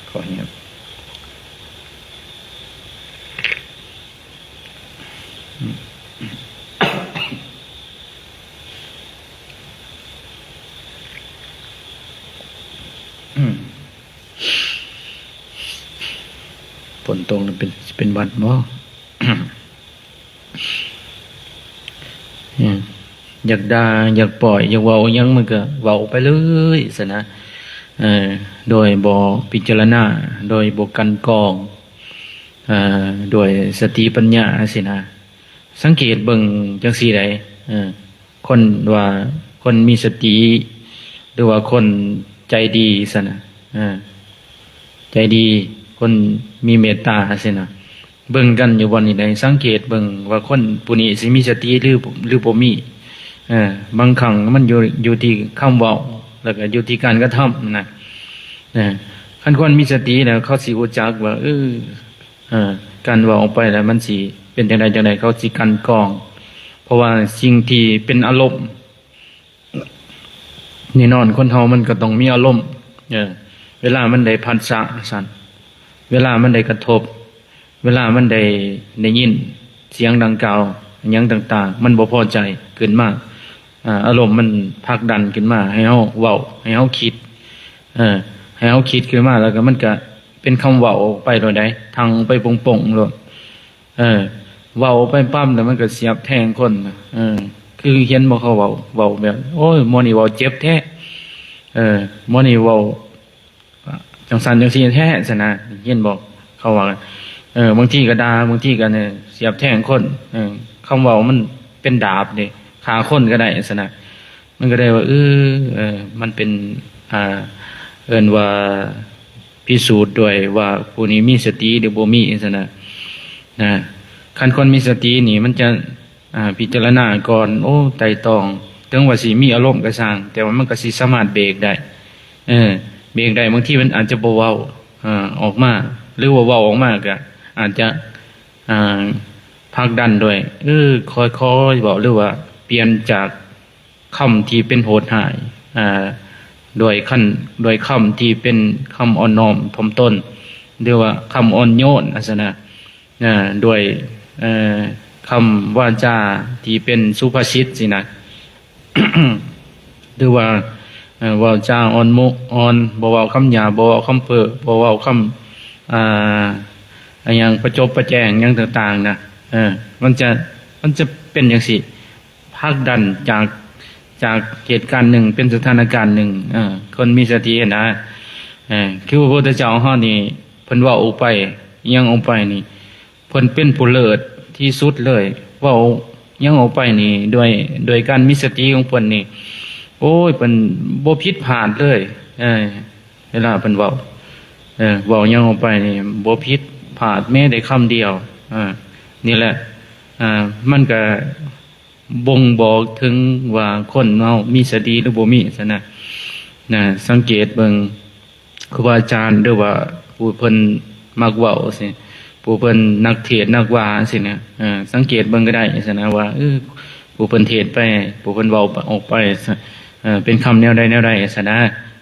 ຂໍຮຽບ ຝົນຕົກແລ້ວເປັນ ເປັນຫວັດບໍ່? ອືມ ຢາກດ່າ ຢາກປ້ອຍ ຢາກເວົ້າຫຍັງ ມັນກໍເວົ້າໄປເລີຍຊັ້ນນະ ເອີ ໂດຍບໍ່ພິຈາລະນາ ໂດຍບໍ່ກັ່ນກອງ ເອີ ໂດຍສະຕິປັນຍາຊີ້ນະ. ສັງເກດເບິ່ງຈັ່ງຊີ້ໄດ໋ ເອີ ຄົນວ່າ ຄົນມີສະຕິ ຫຼືວ່າຄົນໃຈດີຊັ້ນນະ ເອີ ໃຈດີ ຄົນມີເມດຕາຊັ້ນນະ ເບິ່ງກັນຢູ່ບ່ອນນີ້ໄດ້ ສັງເກດເບິ່ງວ່າຄົນຜູ້ນີ້ຊິມີສະຕິ ຫຼື ຫຼືບໍ່ມີ. ເອີ ບາງຄັ້ງມັນຢູ່ ຢູ່ທີ່ຄຳເວົ້າ ແລ້ວກໍຢູ່ທີ່ການກະທຳນະ. ເອີ ຄັນຄົນມີສະຕິແລ້ວ ເຂົາຊິຮູ້ຈັກວ່າ ເອີ ເອີ ການເວົ້າອອກໄປແລ້ວມັນຊິເປັນຈັ່ງໃດຈັ່ງໃດ ເຂົາຊິກັ່ນກອງ. ເພາະວ່າສິ່ງທີ່ເປັນອາລົມ ແນ່ນອນ ຄົນເຮົາມັນກໍຕ້ອງມີອາລົມ ເອີ ເວລາມັນໄດ້ພັດສະຊັ້ນ ເວລາມັນໄດ້ກະທົບ ເວລາມັນໄດ້ ໄດ້ຍິນສຽງດັ່ງກ່າວຫຍັງຕ່າງໆ ມັນບໍ່ພໍໃຈຂຶ້ນມາ ອາ ອາລົມມັນຜັກດັນຂຶ້ນມາໃຫ້ເຮົາເວົ້າ ໃຫ້ເຮົາຄິດ ເອີ ໃຫ້ເຮົາຄິດຂຶ້ນມາ ແລ້ວກໍມັນກໍເປັນຄຳເວົ້າອອກໄປໂລດໃດ໋ ທັ່ງໄປໂປ່ງໆໂລດ. ເອີ ເວົ້າໄປປັບແລ້ວມັນກໍສຽບແທງຄົນ ເອີ ຄືເຫັນບໍ່ ເຂົາເວົ້າ ເວົ້າແບບ ໂອ້ຍ ໝໍນີ້ເວົ້າເຈັບແທ້ ເອີ ໝໍນີ້ເວົ້າຈັ່ງຊັ້ນຈັ່ງຊີ້ແທ້ຊັ້ນນະ ເຫັນບໍ່ ເຂົາເວົ້າ ເອີ ບາງທີກໍດ່າ ບາງທີກໍ ເອີ ສຽບແທງຄົນ ເອີ ຄຳເວົ້າມັນເປັນດາບເດ້ ຂ້າຄົນກໍໄດ້ຊັ້ນນະ. ມັນກໍໄດ້ວ່າ ເອີ ເອີ ມັນເປັນ ອ່າ ເອີ້ນວ່າພິສູດດ້ວຍວ່າຜູ້ນີ້ມີສະຕິ ຫຼື ບໍ່ມີຊັ້ນນະ ນະ. ຄັນຄົນມີສະຕິນີ້ມັນຈະ ອ່າ ພິຈາລະນາກ່ອນ ໂອ້ ໄຕ່ຕອງ ເຖິງວ່າຊິມີອາລົມກໍຊ່າງ ແຕ່ວ່າມັນກໍຊິສາມາດເບກໄດ້ ເອີ ເບກໄດ້. ບາງທີມັນອາດຈະບໍ່ເວົ້າ ເອີ ອອກມາ ຫຼືວ່າເວົ້າອອກມາກໍອາດຈະ ອ່າ ຜັກດັນດ້ວຍ ເອີ ຄ່ອຍໆເວົ້າ ຫຼືວ່າປ່ຽນຈາກ ຄຳທີ່ເປັນໂຫດຮ້າຍ ເອີ ດ້ວຍຄັນ ດ້ວຍຄຳທີ່ເປັນຄຳອ່ອນນ້ອມຖ່ອມຕົນ ຫຼືວ່າຄຳອ່ອນໂຍນ ຈັ່ງຊັ້ນນະ ເອີ ດ້ວຍ ເອີ ຄຳວາຈາທີ່ເປັນສຸພາສິດຊີ້ນະ ຫຼືວ່າ ເອີ ເວົ້າຈາອ່ອນໂມ ອ່ອນ ບໍ່ເວົ້າຄຳຫຍາບ ບໍ່ເວົ້າຄຳເພ້ອ ບໍ່ເວົ້າຄຳ ອ່າ ອີ່ຫຍັງປະຈົບປະແຈງຫຍັງຕ່າງໆນະ ເອີ ມັນຈະ ມັນຈະເປັນຈັ່ງຊີ້ ຜັກດັນຈາກ ຈາກເຫດການໜຶ່ງເປັນສະຖານະການໜຶ່ງ ເອີ ຄົນມີສະຕິຫັ້ນນະ ເອີ ຄືພະພຸດທະເຈົ້າເຮົານີ້ ເພິ່ນເວົ້າອອກໄປ ຫຍັງອອກໄປນີ້ ເພິ່ນເປັນຜູ້ເລີດທີ່ສຸດເລີຍ ເວົ້າຫຍັງອອກໄປນີ້ ດ້ວຍ ດ້ວຍການມີສະຕິຂອງເພິ່ນນີ້ ໂອ້ຍ ເພິ່ນບໍ່ຜິດພາດເລີຍ ເອີ ເວລາເພິ່ນເວົ້າ ເອີ ເວົ້າຫຍັງອອກໄປນີ້ ບໍ່ຜິດພາດແມ້ແຕ່ຄຳດຽວ ເອີ ນີ້ແຫຼະ ເອີ ມັນກະ ບົ່ງບອກເຖິງວ່າຄົນເຮົາມີສະຕິ ຫຼື ບໍ່ມີຊັ້ນນະ ນະ ສັງເກດເບິ່ງຄູບາອາຈານ ຫຼືວ່າຜູ້ເພິ່ນມັກເວົ້າຊີ້ ຜູ້ເພິ່ນນັກເທດນັກວ່າຊີ້ນະ ເອີ ສັງເກດເບິ່ງກໍໄດ້ຊັ້ນນະວ່າ ເອີ ຜູ້ເພິ່ນເທດໄປ ຜູ້ເພິ່ນເວົ້າອອກໄປ ເອີ ເປັນຄຳແນວໃດແນວໃດຊັ້ນນະ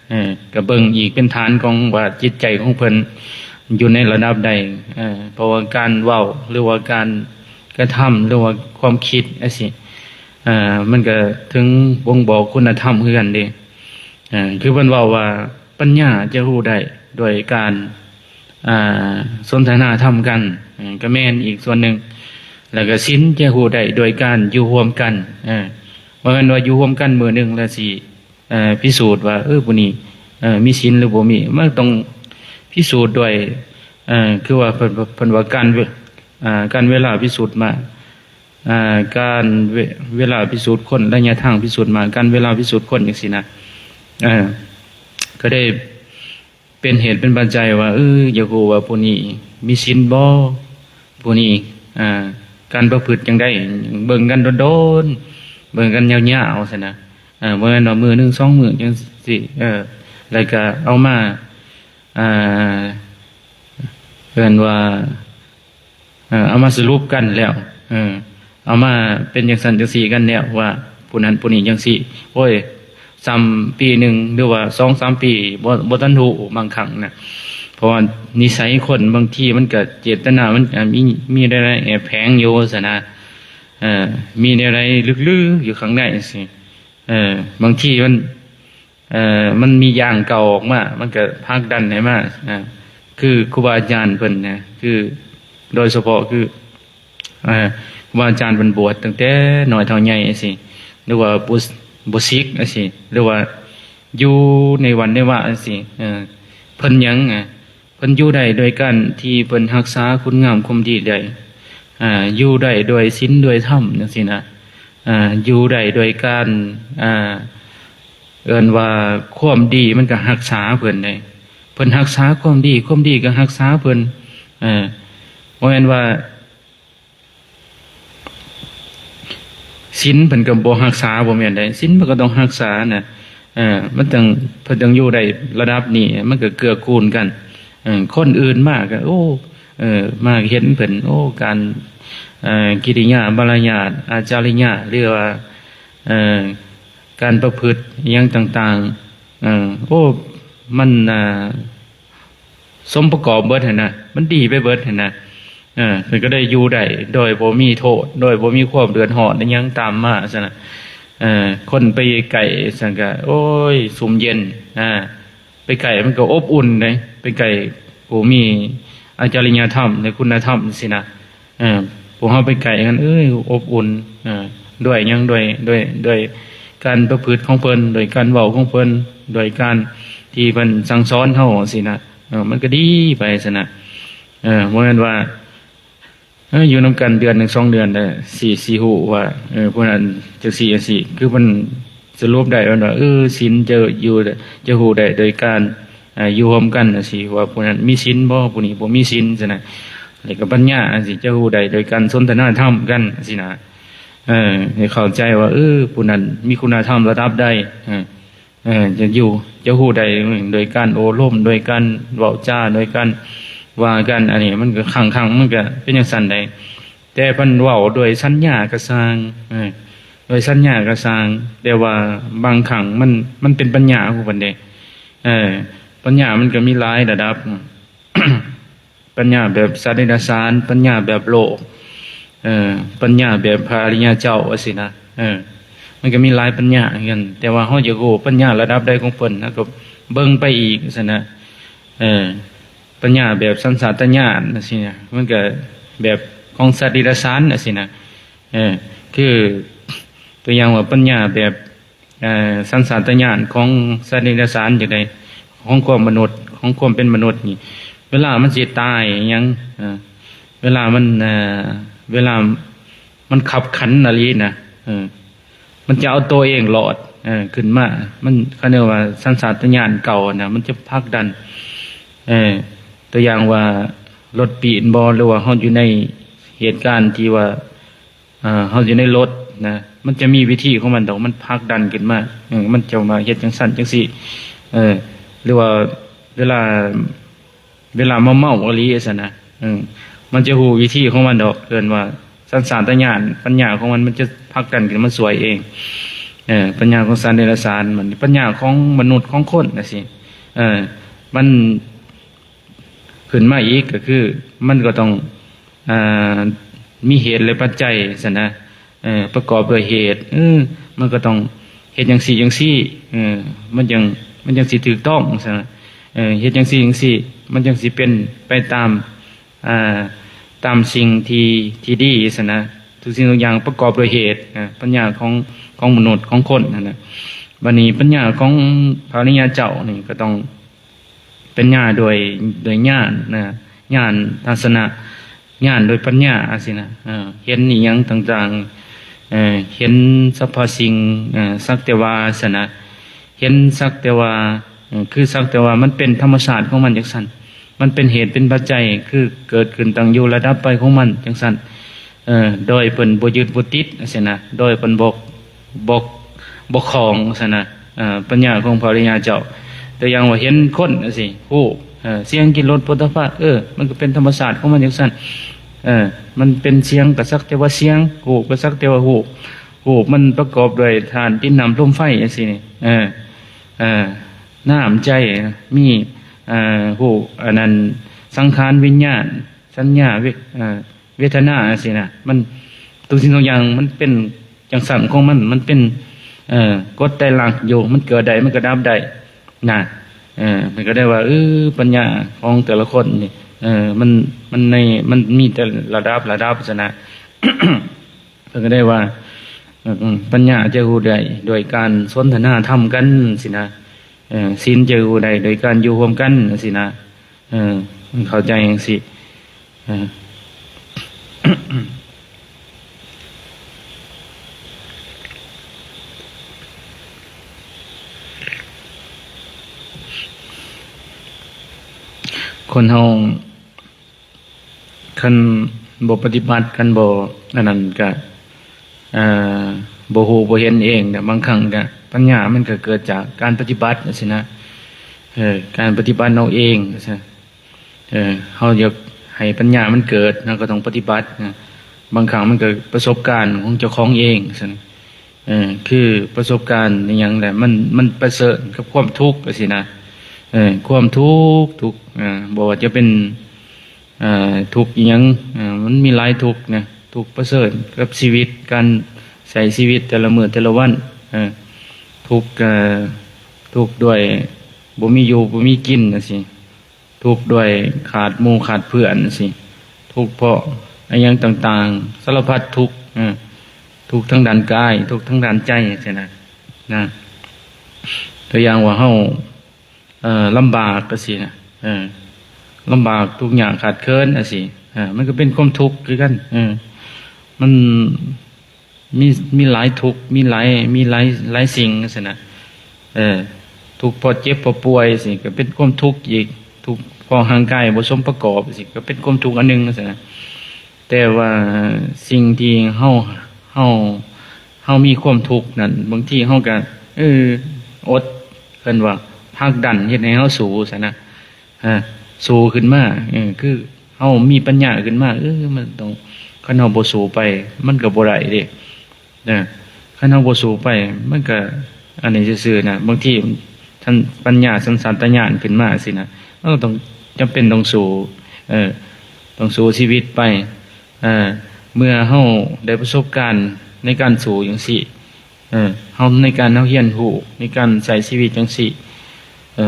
ເອີ ກໍເບິ່ງອີກເປັນຖານຂອງວ່າຈິດໃຈຂອງເພິ່ນຢູ່ໃນລະດັບໃດ ເອີ ເພາະວ່າການເວົ້າ ຫຼືວ່າການ ກະທຳ ຫຼືວ່າຄວາມຄິດຈັ່ງຊີ້ ເອີ ມັນກະເຖິງບົ່ງບອກຄຸນນະທຳຄືກັນເດ້ ເອີ ຄືເພິ່ນເວົ້າວ່າ ປັນຍາຈະຮູ້ໄດ້ດ້ວຍການ ອ່າ ສົນທະນາທຳກັນ ເອີ ກະແມ່ນອີກສ່ວນໜຶ່ງ ແລ້ວກະສິນຈະຮູ້ໄດ້ດ້ວຍການຢູ່ຮ່ວມກັນ ເອີ ບໍ່ແມ່ນວ່າຢູ່ຮ່ວມກັນມື້ໜຶ່ງແລ້ວຊິ ເອີ ພິສູດວ່າ ເອີ ຜູ້ນີ້ ເອີ ມີສິນ ຫຼື ບໍ່ມີ ມັນຕ້ອງພິສູດດ້ວຍ ເອີ ຄືວ່າເພິ່ນ ເພິ່ນວ່າການ ເອີ ການເວລາພິສູດມາ ເອີ ການເວ ເວລາພິສູດຄົນ ໄລຍະທາງພິສູດມາ ການເວລາພິສູດຄົນ ຈັ່ງຊີ້ນະ ເອີ ກໍໄດ້ເປັນເຫດເປັນປັດໄຈວ່າ ເອີ ຢາກຮູ້ວ່າຜູ້ນີ້ມີສິນບໍ່ ຜູ້ນີ້ ເອີ ການປະພຶດຈັ່ງໃດ ເບິ່ງກັນດົນໆ ເບິ່ງກັນຍາວໆ ຊັ້ນນະ ເອີ ບໍ່ແມ່ນວ່າມື້ໜຶ່ງສອງມື້ຈັ່ງຊີ້ ເອີ ແລ້ວກະເອົາມາ ອ່າ ເອີ້ນວ່າ ເອີ ເອົາມາສະຫຼຸບກັນແລ້ວ ເອີ ເອົາມາເປັນຈັ່ງຊັ້ນຈັ່ງຊີ້ກັນແລ້ວ ວ່າຜູ້ນັ້ນຜູ້ນີ້ຈັ່ງຊີ້ ໂອ້ຍ ສ່ຳປີໜຶ່ງ ຫຼືວ່າສອງສາມປີ ບໍ່ ບໍ່ທັນຮູ້ບາງຄັ້ງນະ ເພາະວ່ານິໄສຄົນບາງທີມັນກະເຈດຕະນາມັນ ອາ ມີ ມີແນວໃດແອບແຝງຢູ່ຊັ້ນນະ ເອີ ມີແນວໃດລຶກໆຢູ່ຂ້າງໃນຊີ້ ເອີ ບາງທີມັນ ເອີ ມັນມີຢ່າງເກົ່າອອກມາ ມັນກະຜັກດັນໃຫ້ມາ ເອີ ຄືຄູບາອາຈານເພິ່ນນະ ຄືໂດຍສະເພາະຄື ເອີ ຄູບາອາຈານເພິ່ນບວດຕັ້ງແຕ່ນ້ອຍເທົ່າໃຫຍ່ຈັ່ງຊີ້ ຫຼືວ່າບໍ່ ບໍ່ສິກຈັ່ງຊີ້ ຫຼືວ່າຢູ່ໃນວັດໃນວາຈັ່ງຊີ້ ເອີ ເພິ່ນຫຍັງ ເພິ່ນຢູ່ໄດ້ໂດຍການທີ່ເພິ່ນຮັກສາຄຸນງາມຄວາມດີໄດ້ ເອີ ຢູ່ໄດ້ດ້ວຍສິນດ້ວຍທຳຈັ່ງຊີ້ນະ ອ່າ ຢູ່ໄດ້ໂດຍການ ອ່າ ເອີ້ນວ່າຄວາມດີມັນກໍຮັກສາເພິ່ນເດ້ ເພິ່ນຮັກສາຄວາມດີ ຄວາມດີກໍຮັກສາເພິ່ນ ເອີ ບໍ່ແມ່ນວ່າ ສິນເພິ່ນກໍບໍ່ຮັກສາ ບໍ່ແມ່ນເດ້ ສິນເພິ່ນກໍຕ້ອງຮັກສານະ ເອີ ມັນຈັ່ງ ເພິ່ນຈັ່ງຢູ່ໄດ້ລະດັບນີ້ ມັນກໍເກື້ອກູນກັນ ເອີ ຄົນອື່ນມາກໍ ໂອ້ ເອີ ມາເຫັນເພິ່ນ ໂອ້ ການ ເອີ ກິລິຍາມາລະຍາດ ອາຈະລິຍະ ຫຼືວ່າ ເອີ ການປະພຶດອີ່ຫຍັງຕ່າງໆ ເອີ ໂອ້ ມັນ ອ່າ ສົມປະກອບເບິດຫັ້ນນະ ມັນດີໄປເບິດຫັ້ນນະ ເອີ ເພິ່ນກໍໄດ້ຢູ່ໄດ້ໂດຍບໍ່ມີໂທດ ໂດຍບໍ່ມີຄວາມເດືອດຮ້ອນອີ່ຫຍັງຕາມມາຊັ້ນນະ ເອີ ຄົນໄປໃກ້ຊັ້ນກະ ໂອ້ຍ ຊຸ່ມເຢັນ ອ່າ ໄປໃກ້ມັນກໍອົບອຸ່ນເດ້ ໄປໃກ້ຜູ້ມີອາຈະລິຍະທຳ ແລະ ຄຸນນະທຳຊີ້ນະ ເອີ ພວກເຮົາໄປໃກ້ກັນ ເອີຍ ອົບອຸ່ນ ເອີ ດ້ວຍຫຍັງ ດ້ວຍ ດ້ວຍ ດ້ວຍການປະພຶດຂອງເພິ່ນ ດ້ວຍການເວົ້າຂອງເພິ່ນ ດ້ວຍການທີ່ເພິ່ນສັ່ງສອນເຮົາຊີ້ນະ ເອີ ມັນກໍດີໄປຊັ້ນນະ ເອີ ບໍ່ແມ່ນວ່າ ເອີ ຢູ່ນຳກັນເດືອນໜຶ່ງສອງເດືອນແລ້ວ ຊິ ຊິຮູ້ວ່າ ເອີ ຜູ້ນັ້ນຈັ່ງຊີ້ຈັ່ງຊີ້ ຄືມັນສະຫຼຸບໄດ້ວ່າ ເອີ ສິນຈະຢູ່ ຈະຮູ້ໄດ້ໂດຍການ ອ່າ ຢູ່ຮ່ວມກັນຈັ່ງຊີ້ ວ່າຜູ້ນັ້ນມີສິນບໍ່ ຜູ້ນີ້ບໍ່ມີສິນຊັ້ນນະ ແລ້ວກໍປັນຍາຈັ່ງຊີ້ ຈະຮູ້ໄດ້ໂດຍການສົນທະນາທຳກັນຈັ່ງຊີ້ນະ ເອີ ໃຫ້ເຂົ້າໃຈວ່າ ເອີ ຜູ້ນັ້ນມີຄຸນນະທຳລະດັບໃດ ເອີ ເອີ ຈະຢູ່ ຈະຮູ້ໄດ້ໂດຍການໂອ້ລົມ ໂດຍການເວົ້າຈາ ໂດຍການວ່າກັນ ອັນນີ້ມັນກໍ ຄັ້ງໆ ມັນກໍເປັນຈັ່ງຊັ້ນໄດ໋ ແຕ່ເພິ່ນເວົ້າດ້ວຍສັນຍາກໍຊ່າງ ເອີ ດ້ວຍສັນຍາກໍຊ່າງ ແຕ່ວ່າບາງຄັ້ງມັນ ມັນເປັນປັນຍາຂອງເພິ່ນເດ້ ເອີ ປັນຍາມັນກໍມີຫຼາຍລະດັບ ປັນຍາແບບສັດເດຍລະສານ ປັນຍາແບບໂລກ ເອີ ປັນຍາແບບພະອະລິຍະເຈົ້າຈັ່ງຊີ້ນະ ເອີ ມັນກໍມີຫຼາຍປັນຍາຄືກັນ ແຕ່ວ່າເຮົາຢາກຮູ້ປັນຍາລະດັບໃດຂອງເພິ່ນ ເຮົາກໍເບິ່ງໄປອີກຊັ້ນນະ ເອີ ປັນຍາແບບສັນຊາດຕະຍານຈັ່ງຊີ້ນະ ມັນກໍແບບຂອງສັດເດຍລະສານຈັ່ງຊີ້ນະ ເອີ ຄືຕົວຢ່າງວ່າປັນຍາແບບ ເອີ ສັນຊາດຕະຍານຂອງສັດເດຍລະສານຈັ່ງໃດ ຂອງຄວາມມະນຸດ ຂອງຄວາມເປັນມະນຸດນີ້ ເວລາມັນຊິຕາຍຫຍັງ ເອີ ເວລາມັນ ເອີ ເວລາມັນຄັບຂັນອີ່ຫຼີນະ ເອີ ມັນຈະເອົາໂຕເອງລອດ ເອີ ຂຶ້ນມາ ມັນ ເຂົາເອີ້ນວ່າສັນຊາດຕະຍານເກົ່ານະ ມັນຈະຜັກດັນ ເອີ ຕົວຢ່າງວ່າລົດປີ້ນບໍ ຫຼືວ່າເຮົາຢູ່ໃນເຫດການທີ່ວ່າ ເຮົາຢູ່ໃນລົດນະ ມັນຈະມີວິທີຂອງມັນດອກ ມັນຜັກດັນຂຶ້ນມາ ເອີ ມັນຈະມາເຮັດຈັ່ງຊັ້ນຈັ່ງຊີ້ ເອີ ຫຼືວ່າເວລາ ເວລາເມົາໆອີ່ຫຼີຊັ້ນນະ ເອີ ມັນຈະຮູ້ວິທີຂອງມັນດອກ ເອີ້ນວ່າສັນຊາດຕະຍານ ປັນຍາຂອງມັນ ມັນຈະຜັກດັນຂຶ້ນມາຊ່ວຍເອງ ເອີ ປັນຍາຂອງສັດເດຍລະສານ ມັນ ປັນຍາຂອງມະນຸດ ຂອງຄົນຈັ່ງຊີ້ ເອີ ມັນ ຂຶ້ນມາອີກກໍຄືມັນກໍຕ້ອງ ອ່າ ມີເຫດ ແລະ ປັດໄຈຊັ້ນນະ ເອີ ປະກອບດ້ວຍເຫດ ເອີ ມັນກໍຕ້ອງເຮັດຈັ່ງຊີ້ຈັ່ງຊີ້ ເອີ ມັນຈັ່ງ ມັນຈັ່ງຊິຖືກຕ້ອງຊັ້ນນະ ເອີ ເຮັດຈັ່ງຊີ້ຈັ່ງຊີ້ ມັນຈັ່ງຊິເປັນໄປຕາມ ອ່າ ຕາມສິ່ງທີ່ ທີ່ດີຊັ້ນນະ ທຸກສິ່ງທຸກຢ່າງປະກອບດ້ວຍເຫດ ເອີ ປັນຍາຂອງ ຂອງມະນຸດ ຂອງຄົນຫັ້ນນະ ບັດນີ້ປັນຍາຂອງພະອະລິຍະເຈົ້ານີ້ກໍຕ້ອງ ປັນຍາໂດຍ ໂດຍຍານນະ ຍານທັດສະນະ ຍານໂດຍປັນຍາຊີ້ນະ ເອີ ເຫັນອີ່ຫຍັງຕ່າງໆ ເອີ ເຫັນສັບພະສິ່ງ ເອີ ສັກແຕ່ວ່າຊັ້ນນະ ເຫັນສັກແຕ່ວ່າ ເອີ ຄືສັກແຕ່ວ່າ ມັນເປັນທຳມະຊາດຂອງມັນຈັ່ງຊັ້ນ ມັນເປັນເຫດເປັນປັດໄຈ ຄືເກີດຂຶ້ນຕັ້ງຢູ່ລະດັບໄປຂອງມັນຈັ່ງຊັ້ນ ເອີ ໂດຍເພິ່ນບໍ່ຍຶດບໍ່ຕິດຊີ້ນະ ໂດຍເພິ່ນບໍ່ ບໍ່ ບໍ່ຄອງຊັ້ນນະ ເອີ ປັນຍາຂອງພະອະລິຍະເຈົ້າ ຕົວຢ່າງວ່າເຫັນຄົນຈັ່ງຊີ້ ຮູບ ເອີ ສຽງ ກິ່ນ ລົດ ໂຜດຖະພະ ເອີ ມັນກໍເປັນທຳມະຊາດຂອງມັນຈັ່ງຊັ້ນ ເອີ ມັນເປັນສຽງກໍສັກແຕ່ວ່າສຽງ ຮູບກໍສັກແຕ່ວ່າຮູບ ຮູບມັນປະກອບດ້ວຍທາດ ດິນ ນ້ຳ ລົມ ໄຟ ຈັ່ງຊີ້ນີ້ ເອີ ເອີ ນ້ຳ ໃຈ ມີ ເອີ ຮູບ ອັນນັ້ນ ສັງຂານ ວິນຍານ ສັນຍາ ເວ ເອີ ເວທະນາຈັ່ງຊີ້ນະ ມັນ ທຸກສິ່ງທຸກຢ່າງມັນເປັນຈັ່ງຊັ້ນຂອງມັນ ມັນເປັນ ເອີ ກົດໄຕລັກຢູ່ ມັນເກີດໄດ້ ມັນກໍດັບໄດ້ນະ ເອີ ມັນກໍໄດ້ວ່າ ເອີ ປັນຍາຂອງແຕ່ລະຄົນນີ້ ເອີ ມັນ ມັນໃນ ມັນມີແຕ່ລະດັບ ລະດັບຊັ້ນນະ ເພິ່ນກໍໄດ້ວ່າ ເອີ ປັນຍາຈະຮູ້ໄດ້ດ້ວຍການສົນທະນາທຳກັນຊີ້ນະ ເອີ ສິນຈະຮູ້ໄດ້ໂດຍການຢູ່ຮ່ວມກັນຊີ້ນະ ເອີ ເຂົ້າໃຈຈັ່ງຊີ້ ເອີ. ຄົນເຮົາຄັນບໍ່ປະຕິບັດ ຄັນບໍ່ອັນນັ້ນກະ ເອີ ບໍ່ຮູ້ບໍ່ເຫັນເອງ ແລະ ບາງຄັ້ງກະປັນຍາມັນກະເກີດຈາກການປະຕິບັດຈັ່ງຊີ້ນະ. ເອີ ການປະຕິບັດເອົາເອງ ເອີ ເຮົາຢາກໃຫ້ປັນຍາມັນເກີດ ເຮົາກໍຕ້ອງປະຕິບັດນະ. ບາງຄັ້ງມັນກໍປະສົບການຂອງເຈົ້າຂອງເອງຊັ້ນ ເອີ ຄືປະສົບການອີ່ຫຍັງແຫຼະ ມັນ ມັນປະເຊີນກັບຄວາມທຸກຈັ່ງຊີ້ນະ. ເອີ ຄວາມທຸກ ທຸກ ເອີ ບໍ່ວ່າຈະເປັນ ເອີ ທຸກອີ່ຫຍັງ ເອີ ມັນມີຫຼາຍທຸກນະ. ທຸກປະເຊີນກັບຊີວິດ ການໃຊ້ຊີວິດແຕ່ລະມື້ແຕ່ລະວັນ ເອີ ທຸກ ເອີ ທຸກດ້ວຍບໍ່ມີຢູ່ບໍ່ມີກິນຈັ່ງຊີ້. ທຸກດ້ວຍຂາດໝູ່ຂາດເພື່ອນຊີ້ ທຸກເພາະອີ່ຫຍັງຕ່າງໆ ສາລະພັດທຸກ ເອີ ທຸກທາງດ້ານກາຍ ທຸກທາງດ້ານໃຈຊີ້ນະ ນະ. ຕົວຢ່າງວ່າເຮົາ ເອີ ລຳບາກຈັ່ງຊີ້ນະ ເອີ ລຳບາກທຸກຍາກຂາດເຂີນຈັ່ງຊີ້ ເອີ ມັນກໍເປັນຄວາມທຸກຄືກັນ ເອີ ມັນ ມີ ມີຫຼາຍທຸກ ມີຫຼາຍ ມີຫຼາຍ ຫຼາຍສິ່ງຈັ່ງຊີ້ນະ. ເອີ ທຸກເພາະເຈັບເພາະປ່ວຍຊີ້ ກໍເປັນຄວາມທຸກອີກ ທຸກເພາະຮ່າງກາຍບໍ່ສົມປະກອບຊີ້ ກໍເປັນຄວາມທຸກອັນໜຶ່ງຈັ່ງຊີ້ນະ. ແຕ່ວ່າສິ່ງທີ່ເຮົາ ເຮົາ ເຮົາມີຄວາມທຸກນັ້ນ ບາງທີເຮົາກໍ ເອີ ອົດ ເອີ້ນວ່າຜັກດັນເຮັດໃຫ້ເຮົາສູ້ຊັ້ນນະ ເອີ ສູ້ຂຶ້ນມາ ເອີ ຄື ເຮົາມີປັນຍາຂຶ້ນມາ ເອີ ມັນຕ້ອງ ຄັນເຮົາບໍ່ສູ້ໄປ ມັນກໍບໍ່ໄດ້ເດ້ ເອີ ຄັນເຮົາບໍ່ສູ້ໄປ ມັນກໍອັນນີ້ຊື່ໆນະ. ບາງທີທັນປັນຍາ ສັນຊາດຕະຍານຂຶ້ນມາຊີ້ນະ ເຮົາຕ້ອງ ຈຳເປັນຕ້ອງສູ້ ເອີ ຕ້ອງສູ້ຊີວິດໄປ. ເອີ ເມື່ອເຮົາໄດ້ປະສົບການໃນການສູ້ຈັ່ງຊີ້ ເອີ ເຮົາ ໃນການເຮົາຮຽນຮູ້ ໃນການໃຊ້ຊີວິດຈັ່ງຊີ້ ເອີ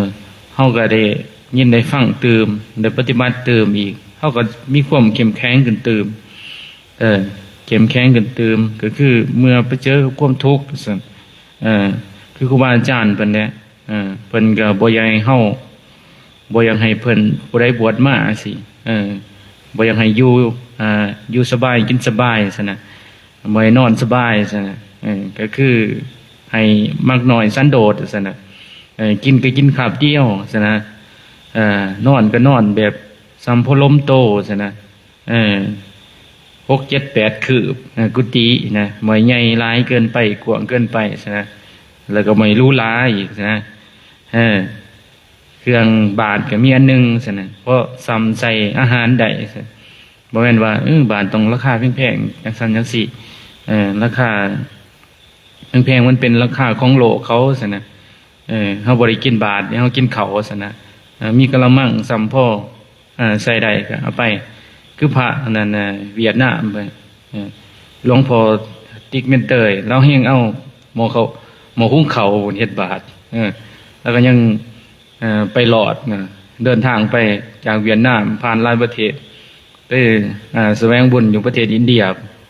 ເຮົາກໍໄດ້ຍິນໄດ້ຟັງຕື່ມ ໄດ້ປະຕິບັດຕື່ມອີກ ເຮົາກໍມີຄວາມເຂັ້ມແຂງຂຶ້ນຕື່ມ ເອີ ເຂັ້ມແຂງຂຶ້ນຕື່ມ ກໍຄືເມື່ອໄປເຈີກັບຄວາມທຸກຊັ້ນ ເອີ ຄືຄູບາອາຈານເພິ່ນແຫຼະ ເອີ ເພິ່ນກໍບໍ່ຢາກໃຫ້ເຮົາ ບໍ່ຢາກໃຫ້ເພິ່ນ ຜູ້ໃດບວດມາຈັ່ງຊີ້ ເອີ ບໍ່ຢາກໃຫ້ຢູ່ ອ່າ ຢູ່ສະບາຍກິນສະບາຍຊັ້ນນະ ບໍ່ໃຫ້ນອນສະບາຍຊັ້ນນະ ເອີ ກໍຄືໃຫ້ມັກນ້ອຍສັນໂດດຊັ້ນນະ ເອີ ກິນກໍກິນຄາບດຽວຊັ້ນນະ ເອີ ນອນກໍນອນແບບສ່ຳພໍລົມໂຕຊັ້ນນະ ເອີ ຫົກເຈັດແປດຄືບ ເອີ ກຸຕິນະ ບໍ່ໃຫຍ່ຫຼາຍເກີນໄປ ກວ້າງເກີນໄປຊັ້ນນະ ແລ້ວກໍບໍ່ໃຫ້ຫຼູຫຼາອີກຊັ້ນນະ ເອີ ເຄື່ອງບາດກໍມີອັນໜຶ່ງຊັ້ນນະ ພໍສ່ຳໃສ່ອາຫານໄດ້ຊັ້ນ ບໍ່ແມ່ນວ່າ ເອີ ບາດຕ້ອງລາຄາແພງໆ ຈັ່ງຊັ້ນຈັ່ງຊີ້ ເອີ ລາຄາແພງໆ ມັນເປັນລາຄາຂອງໂລກເຂົາຊັ້ນນະ ເອີ ເຮົາບໍ່ໄດ້ກິນບາດ ເຮົາກິນເຂົ້າຊັ້ນນະ ເອີ ມີກະລະມັງສ່ຳພໍ ເອີ ໃສ່ໄດ້ກໍເອົາໄປ ຄືພະອັນນັ້ນ ເອີ ຫວຽດນາມ ເອີ ຫຼວງພໍ່ຕິກເມັນເຕີຍ ລາວແຮ່ງເອົາໝໍ້ເຂົ້າ ໝໍ້ຫຸງເຂົ້າເຮັດບາດ ເອີ ແລ້ວກໍຍັງ ເອີ ໄປລອດນະ ເດີນທາງໄປຈາກຫວຽດນາມ ຜ່ານຫຼາຍປະເທດ ໄປ ເອີ ສະແຫວງບຸນຢູ່ປະເທດອິນເດຍ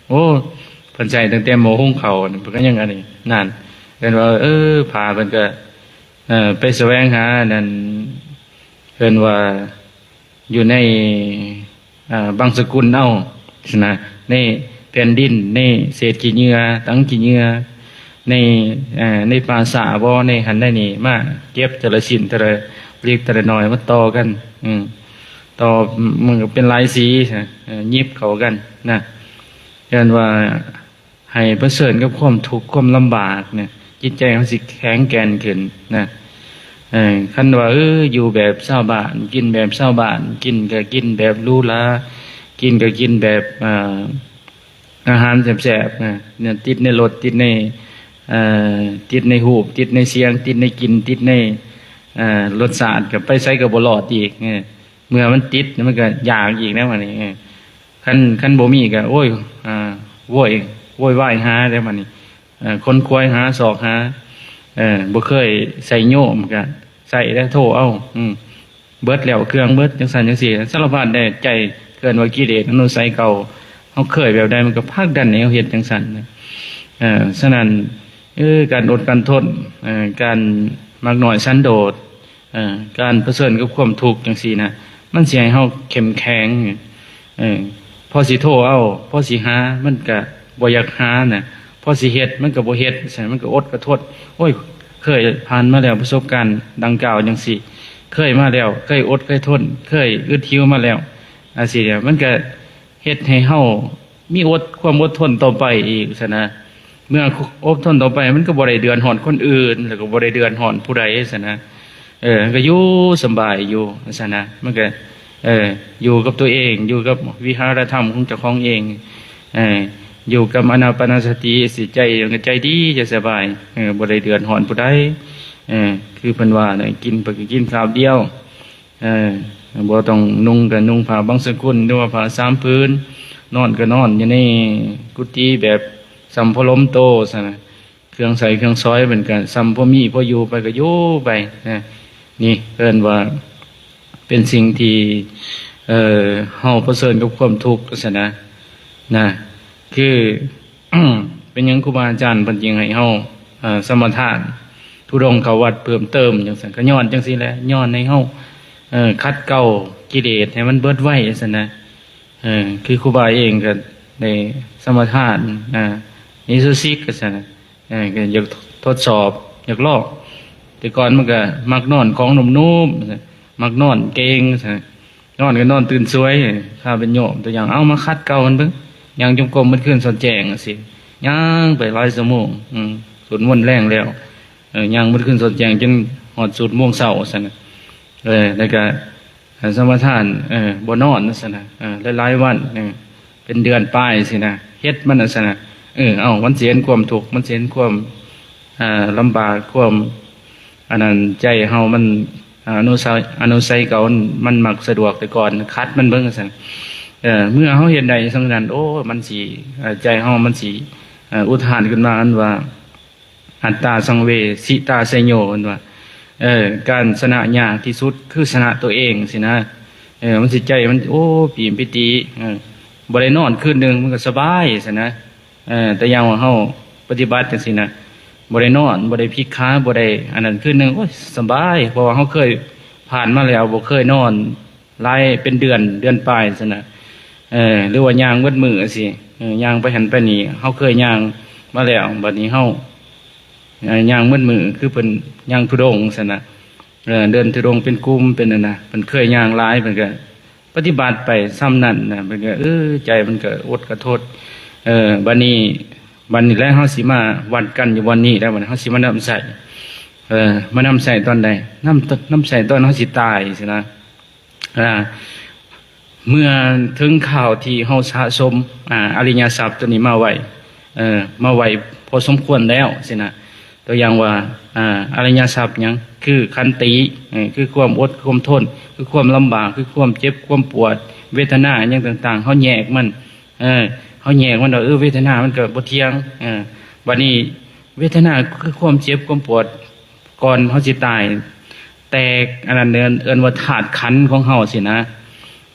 ໂອ້ ເພິ່ນໃຊ້ຕັ້ງແຕ່ໝໍ້ຫຸງເຂົ້າ ເພິ່ນກໍຍັງອັນນີ້ ນັ້ນ ເອີ້ນວ່າ ເອີ ພະເພິ່ນກໍ ເອີ ໄປສະແຫວງຫານັ້ນ ເອີ້ນວ່າ ຢູ່ໃນ ເອີ ບັງສະກຸນເອົາຊັ້ນນະ ໃນແຜ່ນດິນ ໃນເສດຂີ້ເຫຍື້ອ ຖັງຂີ້ເຫຍື້ອ ໃນ ເອີ ໃນປ່າຊ້າບໍ ໃນຫັ້ນໃນນີ້ ມາເກັບແຕ່ລະຊິ້ນ ແຕ່ລະເລັກແຕ່ລະນ້ອຍ ມາຕໍ່ກັນ ອືມ ຕໍ່ ມັນກໍເປັນຫຼາຍສີ ເອີ ຫຍິບເຂົ້າກັນນະ ເອີ້ນວ່າ ໃຫ້ປະເຊີນກັບຄວາມທຸກຄວາມລຳບາກນະ ຈິດໃຈເຮົາຊິແຂງແກ່ນຂຶ້ນນະ. ເອີ ຄັນວ່າ ເອີ ຢູ່ແບບຊາວບ້ານ ກິນແບບຊາວບ້ານ ກິນກໍກິນແບບຫຼູຫຼາ ກິນກໍກິນແບບ ເອີ ອາຫານແຊບໆນະ ຕິດໃນລົດ ຕິດໃນ ເອີ ຕິດໃນຮູບ ຕິດໃນສຽງ ຕິດໃນກິ່ນ ຕິດໃນ ເອີ ລົດຊາດ ກໍໄປໃສກໍບໍ່ລອດອີກ ເອີ. ເມື່ອມັນຕິດ ມັນກໍຢາກອີກແລ້ວ ອັນນີ້ ເອີ ຄັນ ຄັນບໍ່ມີກໍ ໂອ້ຍ ອ່າ ໂວຍ ໂວຍວາຍຫາແລ້ວ ບັດນີ້ ເອີ ຂົນຂວາຍຫາ ຊອກຫາ ເອີ ບໍ່ເຄີຍໃຊ້ໂຍມ ກໍໃຊ້ແລ້ວ ໂທເອົາ ອືມ ເບິດແລ້ວ ເຄື່ອງເບິດ ຈັ່ງຊັ້ນຈັ່ງຊີ້ ສາລະພັດແດ່ ໃຈເອີ້ນວ່າກິເລດ ອະນຸໄສເກົ່າ ເຮົາເຄີຍແບບໃດ ມັນກໍຜັກດັນໃຫ້ເຮົາເຮັດຈັ່ງຊັ້ນ ເອີ ສະນັ້ນ ເອີ ການອົດການທົນ ເອີ ການມັກນ້ອຍສັນໂດດ ເອີ ການປະເຊີນກັບຄວາມທຸກຈັ່ງຊີ້ນະ ມັນຊິໃຫ້ເຮົາເຂັ້ມແຂງ ເອີ ພໍຊິໂທເອົາ ພໍຊິຫາ ມັນກະບໍ່ຢາກຫານະ ພໍຊິເຮັດ ມັນກະບໍ່ເຮັດ ມັນກະອົດກະທົນ ໂອ້ຍ ເຄີຍຜ່ານມາແລ້ວ ປະສົບການດັ່ງກ່າວຈັ່ງຊີ້ ເ ເຄີຍມາແລ້ວ ເຄີຍອົດເຄີຍທົນ ເຄີຍອຶດຫິວມາແລ້ວ ອາ ຊີ້ແຫຼະ ມັນກະເຮັດໃຫ້ເຮົາມີອົດ ຄວາມອົດທົນຕໍ່ໄປອີກຊັ້ນນະ. ເມື່ອອົດທົນຕໍ່ໄປ ມັນກໍບໍ່ໄດ້ເດືອດຮ້ອນຄົນອື່ນ ແລ້ວກໍບໍ່ໄດ້ເດືອດຮ້ອນຜູ້ໃດຊັ້ນນະ. ເອີ ກໍຢູ່ສະບາຍຢູ່ຊັ້ນນະ ມັນກໍ ເອີ ຢູ່ກັບຕົວເອງ ຢູ່ກັບວິຫາລະທຳຂອງເຈົ້າຂອງເອງ ເອີ ຢູ່ກັບອານາປານະສະຕິ ຊິໃຈ ໃຈດີ ໃຈສະບາຍ ເອີ ບໍ່ໄດ້ເດືອດຮ້ອນຜູ້ໃດ. ເອີ ຄືເພິ່ນວ່ານະ ກິນໄປກໍກິນຄາບດຽວ ເອີ ບໍ່ຕ້ອງນຸ່ງກໍນຸ່ງຜ້າບັງສະກຸນ ຫຼືວ່າຜ້າສາມຜືນ ນອນກໍນອນຢູ່ໃນກຸຕິແບບສຳພະລົມໂຕຊັ້ນນະ. ເຄື່ອງໃຊ້ເຄື່ອງສອຍເພິ່ນກະສ່ຳພໍມີພໍຢູ່ໄປ ກໍຢູ່ໄປນະ. ນີ້ເອີ້ນວ່າເປັນສິ່ງທີ່ ເອີ ເຮົາປະເຊີນກັບຄວາມທຸກຊັ້ນນະ ນະ ຄື ເປັນຫຍັງຄູບາອາຈານເພິ່ນຈຶ່ງໃຫ້ເຮົາ ເອີ ສະມາທານທຸດົງເຂົ້າວັດເພີ່ມເຕີມຈັ່ງຊັ້ນ? ກໍຍ້ອນຈັ່ງຊີ້ແຫຼະ ຍ້ອນໃຫ້ເຮົາ ເອີ ຂັດເກົາກິເລດໃຫ້ມັນເບິດໄວຊັ້ນນະ. ເອີ ຄືຄູບາເອງກໍໄດ້ສະມາທານ ອາ ນິໂສສິກ ວ່າຊັ້ນນະ ເອີ ກໍຢາກທົດສອບ ຢາກລອງ. ແຕ່ກ່ອນມັນກໍມັກນອນຂອງນຸ່ມໆ ວ່າຊັ້ນ ມັກນອນເກ່ງ ວ່າຊັ້ນ ນອນກໍນອນຕື່ນສວຍ. ຂ້າເປັນໂຍມຕົວຢ່າງ ເອົາມາຂັດເກົາມັນເບິ່ງ ຍ່າງຈົງກົມໝົດຄືນສອດແຈ້ງ ວ່າຊີ້ ຍ່າງໄປຫຼາຍຊົ່ວໂມງ ອືມ ສວດມົນແລງແລ້ວ ເອີ ຍ່າງໝົດຄືນສອດແຈ້ງ ຈົນຮອດສຸດໂມງເຊົ້າ ວ່າຊັ້ນນະ. ເອີ ແລ້ວກໍ ສະມາທານ ເອີ ບໍ່ນອນ ວ່າຊັ້ນນະ ເອີ ຫຼາຍໆວັນ ເອີ ເປັນເດືອນປາຍຊີ້ນະ ເຮັດມັນ ວ່າຊັ້ນນະ. ເອີ ເອົ້າ ມັນຊິເຫັນຄວາມທຸກ ມັນຊິເຫັນຄວາມ ເອີ ລຳບາກ ຄວາມ ອັນນັ້ນ ໃຈເຮົາມັນ ອາ ອະນຸໄສ ອະນຸໄສເກົ່າ ມັນມັກສະດວກແຕ່ກ່ອນ ຂັດມັນເບິ່ງ ວ່າຊັ້ນ. ເອີ ເມື່ອເຮົາເຮັດໄດ້ສ່ຳນັ້ນ ໂອ້ ມັນຊິ ເອີ ໃຈເຮົາມັນຊິ ເອີ ອຸທານຂຶ້ນມາ ອັນວ່າ ອັດຕາສັງເວຊິຕາໄຊໂຍ ເພິ່ນວ່າ ເອີ ການຊະນະຍາກທີ່ສຸດຄືຊະນະຕົວເອງຊີ້ນະ. ເອີ ມັນຊິໃຈມັນ ໂອ້ ປີມປີຕິ ເອີ ບໍ່ໄດ້ນອນຄືນໜຶ່ງ ມັນກໍສະບາຍຊັ້ນນະ. ເອີ ແຕ່ຢ່າງວ່າເຮົາປະຕິບັດຈັ່ງຊີ້ນະ ບໍ່ໄດ້ນອນ ບໍ່ໄດ້ພິກຂາ ບໍ່ໄດ້ອັນນັ້ນຄືນໜຶ່ງ ໂອ້ຍ ສະບາຍ ເພາະວ່າເຮົາເຄີຍຜ່ານມາແລ້ວ ບໍ່ເຄີຍນອນ ຫຼາຍເປັນເດືອນ ເດືອນປາຍຊັ້ນນະ. ເອີ ຫຼືວ່າຍ່າງໝົດມື້ຊີ້ ເອີ ຍ່າງໄປຫັ້ນໄປນີ້ ເຮົາເຄີຍຍ່າງມາແລ້ວ ບັດນີ້ເຮົາ ເອີ ຍ່າງໝົດມື້ ຄືເພິ່ນຍ່າງທຸດົງຊັ້ນນະ. ເອີ ເດີນທຸດົງເປັນກຸ່ມເປັນອັນນະ ເພິ່ນເຄີຍຍ່າງຫຼາຍ ເພິ່ນກໍປະຕິບັດໄປສ່ຳນັ້ນນະ ເພິ່ນກໍ ເອີ ໃຈມັນກໍອົດກໍທົນ. ເອີ ບັດນີ້ ບັດນີ້ແຫຼະ ເຮົາຊິມາວັດກັນຢູ່ບ່ອນນີ້ແລ້ວ ບັດນີ້ເຮົາຊິມານຳໃຊ້ ເອີ ມານຳໃຊ້ຕອນໃດ? ນຳ ນຳໃຊ້ຕອນເຮົາຊິຕາຍຊີ້ນະ. ອາ ເມື່ອເຖິງຄາວທີ່ເຮົາສະສົມ ອາ ອະລິຍະຊັບຕົວນີ້ມາໄວ້ ເອີ ມາໄວ້ພໍສົມຄວນແລ້ວຊີ້ນະ. ຕົວຢ່າງວ່າ ອາ ອະລິຍະຊັບຫຍັງ? ຄືຂັນຕິ ເອີ ຄືຄວາມອົດຄວາມທົນ ຄືຄວາມລຳບາກ ຄືຄວາມເຈັບຄວາມປວດ ເວທະນາຫຍັງຕ່າງໆ ເຮົາແຍກມັນ ເອີ ເຮົາແຍກມັນວ່າ ເອີ ເວທະນາມັນກໍບໍ່ທ່ຽງ. ເອີ ບັດນີ້ເວທະນາຄືຄວາມເຈັບຄວາມປວດ ກ່ອນເຮົາຊິຕາຍ ແຕ່ອັນນັ້ນເອີ້ນ ເອີ້ນວ່າທາດຂັນຂອງເຮົາຊີ້ນະ.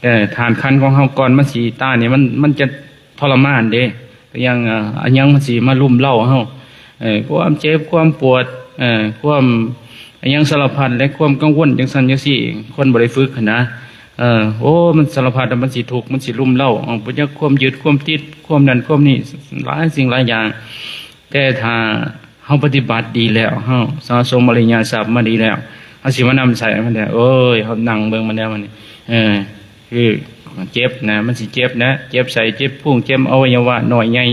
ເອີ ທາດຂັນຂອງເຮົາກ່ອນມັນຊິຕາຍນີ້ ມັນ ມັນຈະທໍລະມານເດ້. ກໍຢ່າງ ອາ ຫຍັງມັນຊິມາລຸມເລົາເຮົາ ເອີ ຄວາມເຈັບຄວາມປວດ ເອີ ຄວາມ ອີຫຍັງສາລະພັດ ແລະ ຄວາມກັງວົນຈັ່ງຊັ້ນຈັ່ງຊີ້ ຄົນບໍ່ໄດ້ຝຶກຫັ້ນນະ. ເອີ ໂອ້ ມັນສາລະພັດ ມັນຊິທຸກ ມັນຊິລຸມເລົາ ເອົາ ບໍ່ຈັກຄວາມຍຶດຄວາມຕິດ ຄວາມນັ້ນຄວາມນີ້ ຫຼາຍສິ່ງຫຼາຍຢ່າງ. ແຕ່ຖ້າເຮົາປະຕິບັດດີແລ້ວ ເຮົາສະສົມອະລິຍະຊັບມາດີແລ້ວ ເຮົາຊິມານຳໃຊ້ມັນໄດ້. ໂອ້ຍ ເຮົານັ່ງເບິ່ງມັນແລ້ວມັນນີ້ ເອີ ຄືເຈັບນະ ມັນຊິເຈັບນະ ເຈັບໄສ້ ເຈັບພຸງ ເຈັບອະໄວຍະວະນ້ອຍໃຫຍ່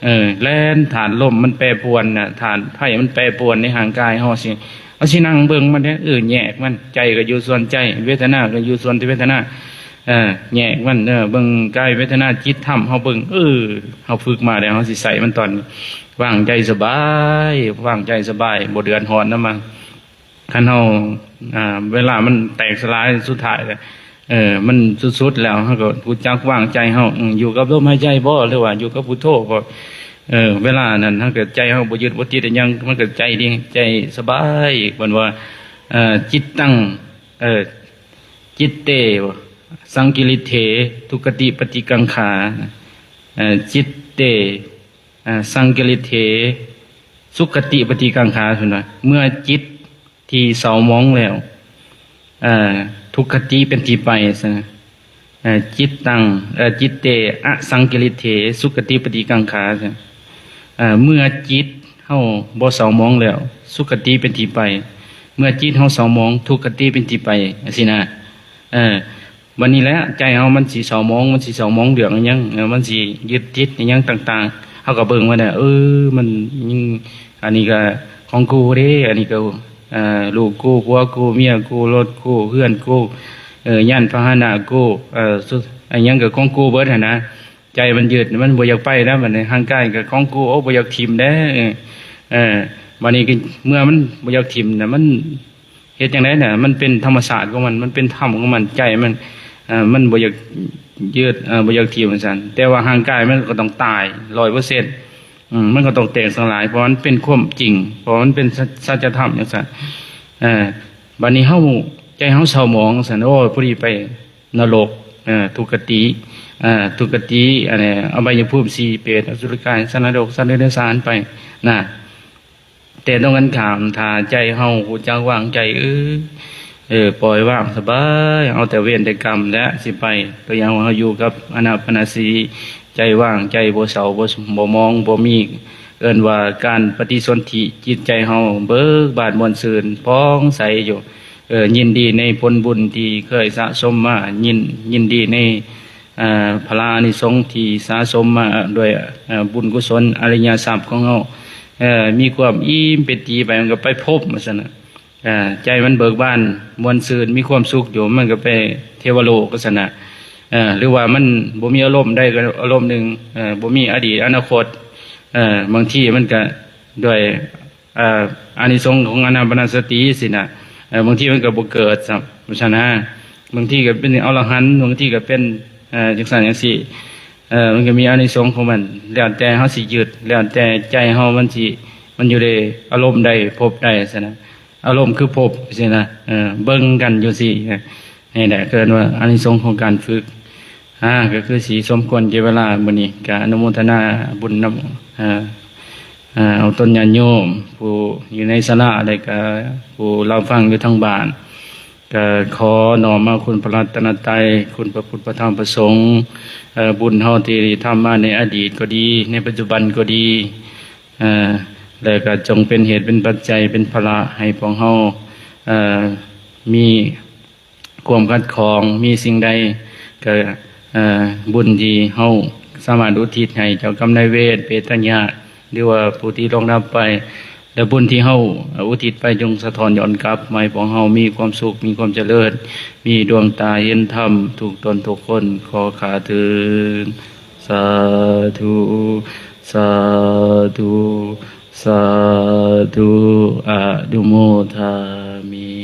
ເອີ ແລ່ນ ທາດລົມມັນແປປວນນະ ທາດໄຟມັນແປປວນໃນຮ່າງກາຍເຮົາ ເຮົາຊິ ເຮົາຊິນັ່ງເບິ່ງມັນເດ້ ເອີ ແຍກມັນ ໃຈກໍຢູ່ສ່ວນໃຈ ເວທະນາກໍຢູ່ສ່ວນທີ່ເວທະນາ ເອີ ແຍກມັນ ເອີ ເບິ່ງກາຍເວທະນາຈິດທຳ ເຮົາເບິ່ງ ເອີ ເຮົາຝຶກມາແລ້ວ ເຮົາຊິໃຊ້ມັນຕອນ ວາງໃຈສະບາຍ ວາງໃຈສະບາຍ ບໍ່ເດືອດຮ້ອນນຳມັນ. ຄັນເຮົາ ອ່າ ເວລາມັນແຕກສະຫຼາຍສຸດທ້າຍ ເອີ ມັນສຸດໆແລ້ວ ເຮົາກໍຮູ້ຈັກວາງໃຈເຮົາ ເອີ ຢູ່ກັບລົມຫາຍໃຈບໍ ຫຼືວ່າຢູ່ກັບພຸດໂທບໍ ເອີ ເວລານັ້ນເຮົາກໍ ໃຈເຮົາບໍ່ຍຶດບໍ່ຕິດອີຫຍັງ ມັນກໍໃຈດີ ໃຈສະບາຍ. ເພິ່ນວ່າ ເອີ ຈິດຕັງ ເອີ ຈິດເຕ ສັງກິລິເຖ ທຸກຂະຕິປະຕິກັງຂາ ເອີ ຈິດເຕ ອາ ສັງກິລິເຖ ສຸຂະຕິປະຕິກັງຂາ ເພິ່ນວ່າ ເມື່ອຈິດທີ່ເສົ້າໝອງແລ້ວ ເອີ ທຸກຂະຕິເປັນທີ່ໄປ ເອີ ຈິດຕັງ ເອີ ຈິດເຕ ອະສັງກິລິເຖ ສຸຂະຕິປະຕິກັງຂາ ເອີ ເມື່ອຈິດເຮົາບໍ່ເສົ້າໝອງແລ້ວ ສຸຂະຕິເປັນທີ່ໄປ. ເມື່ອຈິດເຮົາເສົ້າໝອງ ທຸກຄະຕິເປັນທີ່ໄປ ຈັ່ງຊີ້ນະ. ເອີ ບັດນີ້ແຫຼະ ໃຈເຮົາມັນຊິເສົ້າໝອງ ມັນຊິເສົ້າໝອງເລື່ອງອີ່ຫຍັງ ເອີ ມັນຊິຍຶດຕິດອີ່ຫຍັງຕ່າງໆ ເຮົາກໍເບິ່ງວ່າ ເອີ ມັນຍັງ ອັນນີ້ກໍຂອງກູເດ້ ອັນນີ້ກໍ ເອີ ລູກກູ ຜົວກູ ເມຍກູ ລົດກູ ເຮືອນກູ ເອີ ຍານພາຫະນະກູ ເອີ ສຸດ ອີ່ຫຍັງກໍຂອງກູເບິດຫັ້ນນະ. ໃຈມັນຍຶດ ມັນບໍ່ຢາກໄປນະ ບັດນີ້ຮ່າງກາຍກໍຂອງກູ ໂອ້ ບໍ່ຢາກຖິ້ມເດ້. ເອີ ເອີ ບັດນີ້ກໍເມື່ອມັນບໍ່ຢາກຖິ້ມນະ ມັນເຮັດຈັ່ງໃດນະ? ມັນເປັນທຳມະຊາດຂອງມັນ ມັນເປັນທຳຂອງມັນ ໃຈມັນ ເອີ ມັນບໍ່ຢາກຍຶດ ເອີ ບໍ່ຢາກຖິ້ມວ່າຊັ້ນ. ແຕ່ວ່າຮ່າງກາຍມັນກໍຕ້ອງຕາຍຮ້ອຍເປີເຊັນ ອືມ ມັນກໍຕ້ອງແຕກສະຫຼາຍ ເພາະມັນເປັນຄວາມຈິງ ເພາະມັນເປັນສັດ ສັດຈະທຳຈັ່ງຊັ້ນ. ເອີ ບັດນີ້ເຮົາ ໃຈເຮົາເສົ້າໝອງຈັ່ງຊັ້ນ ໂອ້ຍ ຜູ້ນີ້ໄປ ນະລົກ ເອີ ທຸກຄະຕິ ເອີ ທຸກຄະຕິ ອັນ ອະບາຍຍະພູມສີ່ ເປດ ອະສຸລະກາຍ ສັດນະລົກ ສັດເດຍລະສານໄປນະ. ແຕ່ຕຣົງກັນຂ້າມ ຖ້າໃຈເຮົາຮູ້ຈັກວາງໃຈ ເອີ ເອີ ປ່ອຍວາງສະບາຍ ເອົາແຕ່ເວນແຕ່ກຳແຫຼະຊິໄປ. ຕົວຢ່າງວ່າເຮົາຢູ່ກັບອານາປານະສະຕິ ໃຈວາງ ໃຈບໍ່ເສົ້າ ບໍ່ ບໍ່ໝອງ ບໍ່ມີ ເອີ້ນວ່າການປະຕິສົນທິ ຈິດໃຈເຮົາເບີກບານມ່ວນຊື່ນ ຜ່ອງໃສຢູ່. ເອີ ຍິນດີໃນຜົນບຸນທີ່ເຄີຍສະສົມມາ ຍິນ ຍິນດີໃນ ເອີ ພະລາອານິສົງທີ່ສະສົມມາດ້ວຍ ເອີ ບຸນກຸສົນອະລິຍະຊັບຂອງເຮົາ ເອີ ມີຄວາມອີ່ມເປັນຕີໄປ ມັນກໍໄປພົບວ່າຊັ້ນນະ. ເອີ ໃຈມັນເບີກບານມ່ວນຊື່ນ ມີຄວາມສຸກຢູ່ ມັນກໍໄປເທວະໂລກວ່າຊັ້ນນະ. ເອີ ຫຼືວ່າມັນບໍ່ມີອາລົມໃດກໍອາລົມໜຶ່ງ ເອີ ບໍ່ມີອະດີດອະນາຄົດ ເອີ ບາງທີມັນກໍດ້ວຍ ເອີ ອານິສົງຂອງອານາປານະສະຕິຊີ້ນະ ເອີ ບາງທີມັນກໍບໍ່ເກີດຊ້ຳ ວ່າຊັ້ນນະ. ບາງທີກໍເປັນອະລະຫັນ ບາງທີກໍເປັນ ເອີ ຈັ່ງຊັ້ນຈັ່ງຊີ້ ເອີ ມັນກໍມີອານິສົງຂອງມັນ ແລ້ວແຕ່ເຮົາຊິຍຶດ ແລ້ວແຕ່ໃຈເຮົາມັນຊິ ມັນຢູ່ໃນອາລົມໃດ ພົບໃດຊັ້ນນະ. ອາລົມຄືພົບຊີ້ນະ ເອີ ເບິ່ງກັນຢູ່ຊີ້. ນີ້ແຫຼະເອີ້ນວ່າອານິສົງຂອງການຝຶກ. ອາ ກໍຄືຊິສົມຄວນແກ່ເວລາ ມື້ນີ້ກໍອະນຸໂມທະນາບຸນນຳ ເອີ ເອີ ເອົາຕົນຍາດໂຍມຜູ້ຢູ່ໃນສາລາ ແລະກະຜູ້ຮັບຟັງຢູ່ທາງບ້ານ ກໍຂໍນ້ອມເອົາຄຸນພະລັດຕະນະໄຕ ຄຸນພະພຸດ ພະທຳ ພະສົງ ເອີ ບຸນເຮົາທີ່ໄດ້ທຳມາໃນອະດີດກໍດີ ໃນປັດຈຸບັນກໍດີ ເອີ ແລະກະຈົ່ງເປັນເຫດເປັນປັດໄຈ ເປັນພາລະໃຫ້ພວກເຮົາ ເອີ ມີ ຄວາມຂັດຂ້ອງ ມີສິ່ງໃດກໍ ເອີ ບຸນທີ່ເຮົາສາມາດອຸທິດໃຫ້ເຈົ້າກຳນາຍເວນ ເປດຕະຍາດ ຫຼືວ່າຜູ້ທີ່ລ່ວງລັບໄປ ແລະບຸນທີ່ເຮົາອຸທິດໄປ ຈົ່ງສະທ້ອນຍ້ອນກັບມາໃຫ້ພວກເຮົາມີຄວາມສຸກ ມີຄວາມຈະເລີນ ມີດວງຕາເຫັນທຳທຸກຕົນທຸກຄົນ ຂໍຂ້າເທີ້ນ. ສາທຸ ສາທຸ ສາທຸ ອະນຸໂມທາມິ.